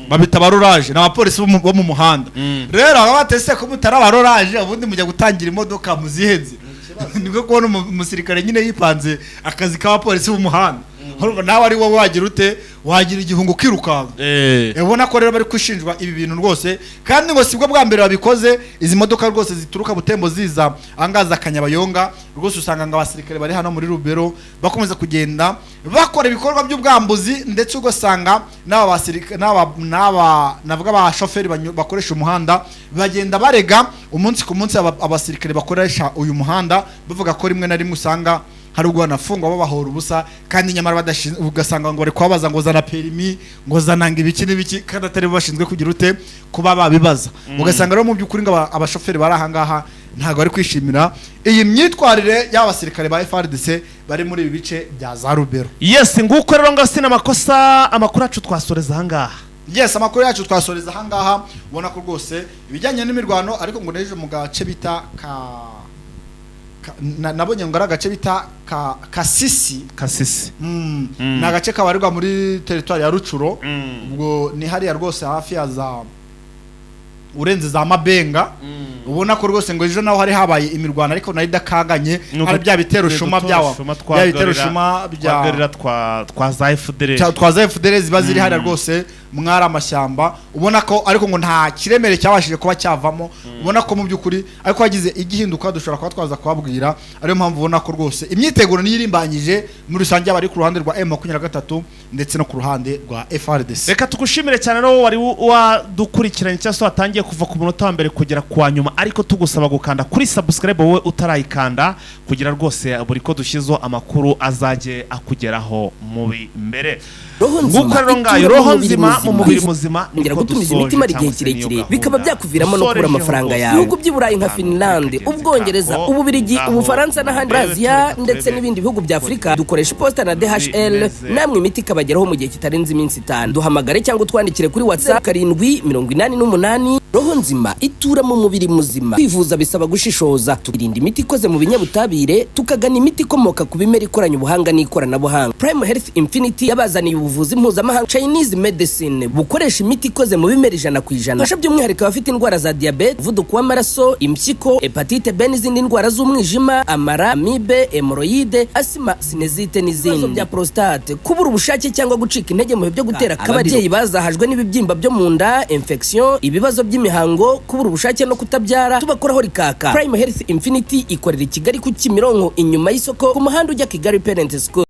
Babita abaruraje, ni abapolisi bo mu muhanda. Rero aba batese ko mutari abaruraje, ubundi mujya gutangira imodoka muzihenze. Nibwo kubona umusirikare nyine yipanze akazi k'abapolisi b'umuhanda. Urumva nawe ari wowe wagira ute, wagira igihungo ukirukanka. Ubona ko rero bari gushinjwa ibi bintu rwose, kandi ngo sibwo bwa mbere babikoze. Izi modoka rwose zituruka Butembo ziza ahangaza Kanyabayonga rwose, usanga ngo abasirikare bari hano muri Rubero bakomeza kugenda bakora ibikorwa by'ubwambuzi, ndetse ugasanga n'aba basirikare n'aba navuga abashoferi bakoresha umuhanda bagenda barega umunsi ku munsi abasirikare bakoresha uyu muhanda, bavuga ko rimwe na rimwe usanga hari ubwo banafungwa babahora ubusa, kandi nyamara badashinzwe. Ugasanga ngo bari kubabaza ngo zana perimi, ngo zana ngo ibiki n'ibiki, kandi atari bo bashinzwe kugira ute kuba babibaza. Ugasanga rero mu by'ukuri ngo abashoferi bari ahangaha ntabwo bari kwishimira iyi myitwarire y'abasirikare ba FARDC bari muri ibi bice bya za Rubero. Yes, nguko rero ngo sina amakosa, amakuru yacu twasoreza ahangaha. Yes, amakuru yacu twasoreza ahangaha. Ubona ko rwose ibijyanye n'imirwano, ariko ngo n'ejo mu gace bita ka nabonye ngo ari agace bita ka Kasisi. Kasisi. Ni agace kabarirwa muri teritwari ya Rucuro. Ubwo ni hariya rwose hafi ya za, urenze za Mabenga. Ubona ko rwose ngo ejo naho hari habaye imirwano, ariko nayo idakanganye. Hari bya bitero shuma byawa, bya bitero shuma bya bya twa za FDLR. Twa za FDLR ziba ziri hariya rwose mwari amashyamba. Ubona ko ariko ngo nta kiremere cyabashije kuba cyavamo. Ubona ko mu by'ukuri ariko hagize igihinduka dushobora kuba twaza kubabwira. Ariyo mpamvu ubona ko rwose imyiteguro niyo irimbanyije muri rusange, yaba ari ku ruhande rwa M23 ndetse no ku ruhande rwa FARDC. Reka tugushimire cyane rero wari wadukurikiranye cyangwa se watangiye kuva ku munota wa mbere kugera ku wa nyuma, ariko tugusaba gukanda kuri subscribe wowe utarayikanda, kugira rwose buri ko dushyizeho amakuru azajye akugeraho mu mbere. Roho nzima Nguko rero ngayo itura mu roho mubiri nzima mu muzima. mubiri muzima. Kongera Niko gutumiza dusoje imiti imara igihe cyangwa se niyo kirekire gahunda bikaba byakuviramo no kubura dusorejeho amafaranga rwose. yawe. Ibihugu by'i Burayi nka Finland, Kagenzi Ubwongereza, kako, Ububirigi, ngaho Ubufaransa n'ahandi muri murebe, Aziya tureka ndetse turebe n'ibindi bihugu bya Afurika, dukoresha iposita na DHL, bimeze. namwe imiti ikabageraho mu gihe kitarenze iminsi 5. Duhamagare cyangwa utwandikire kuri WhatsApp 788. Roho nzima itura mu mubiri muzima. Kwivuza bisaba gushishoza, tukirinda imiti ikoze mu binyabutabire, tukagana imiti ikomoka ku bimera ikoranye ubuhanga n'ikoranabuhanga. Prime Health Infinity yabazaniye ubuvuzi mpuzamahanga, Chinese medicine, bukoresha imiti ikoze mu bimera 100%. Fasha by'umwihariko abafite indwara za diyabete, umuvuduko w'amaraso, impyiko, hepatite B n'izindi ndwara z'umwijima, amara, amibe, hémorroïdes, asima, sinusite n'izindi, ibibazo bya prostate, kubura ubushake cyangwa gucika intege mu bihe byo gutera akabariro, ababyeyi bazahajwe n'ibibyimba byo mu nda, infection, ibibazo by'imihango, kubura ubushake no kutabyara, tubakoraho rikaka. Prime Health Infinity ikorera i Kigali ku Kimironko, inyuma y'isoko, ku muhanda ujya Kigali Parent School.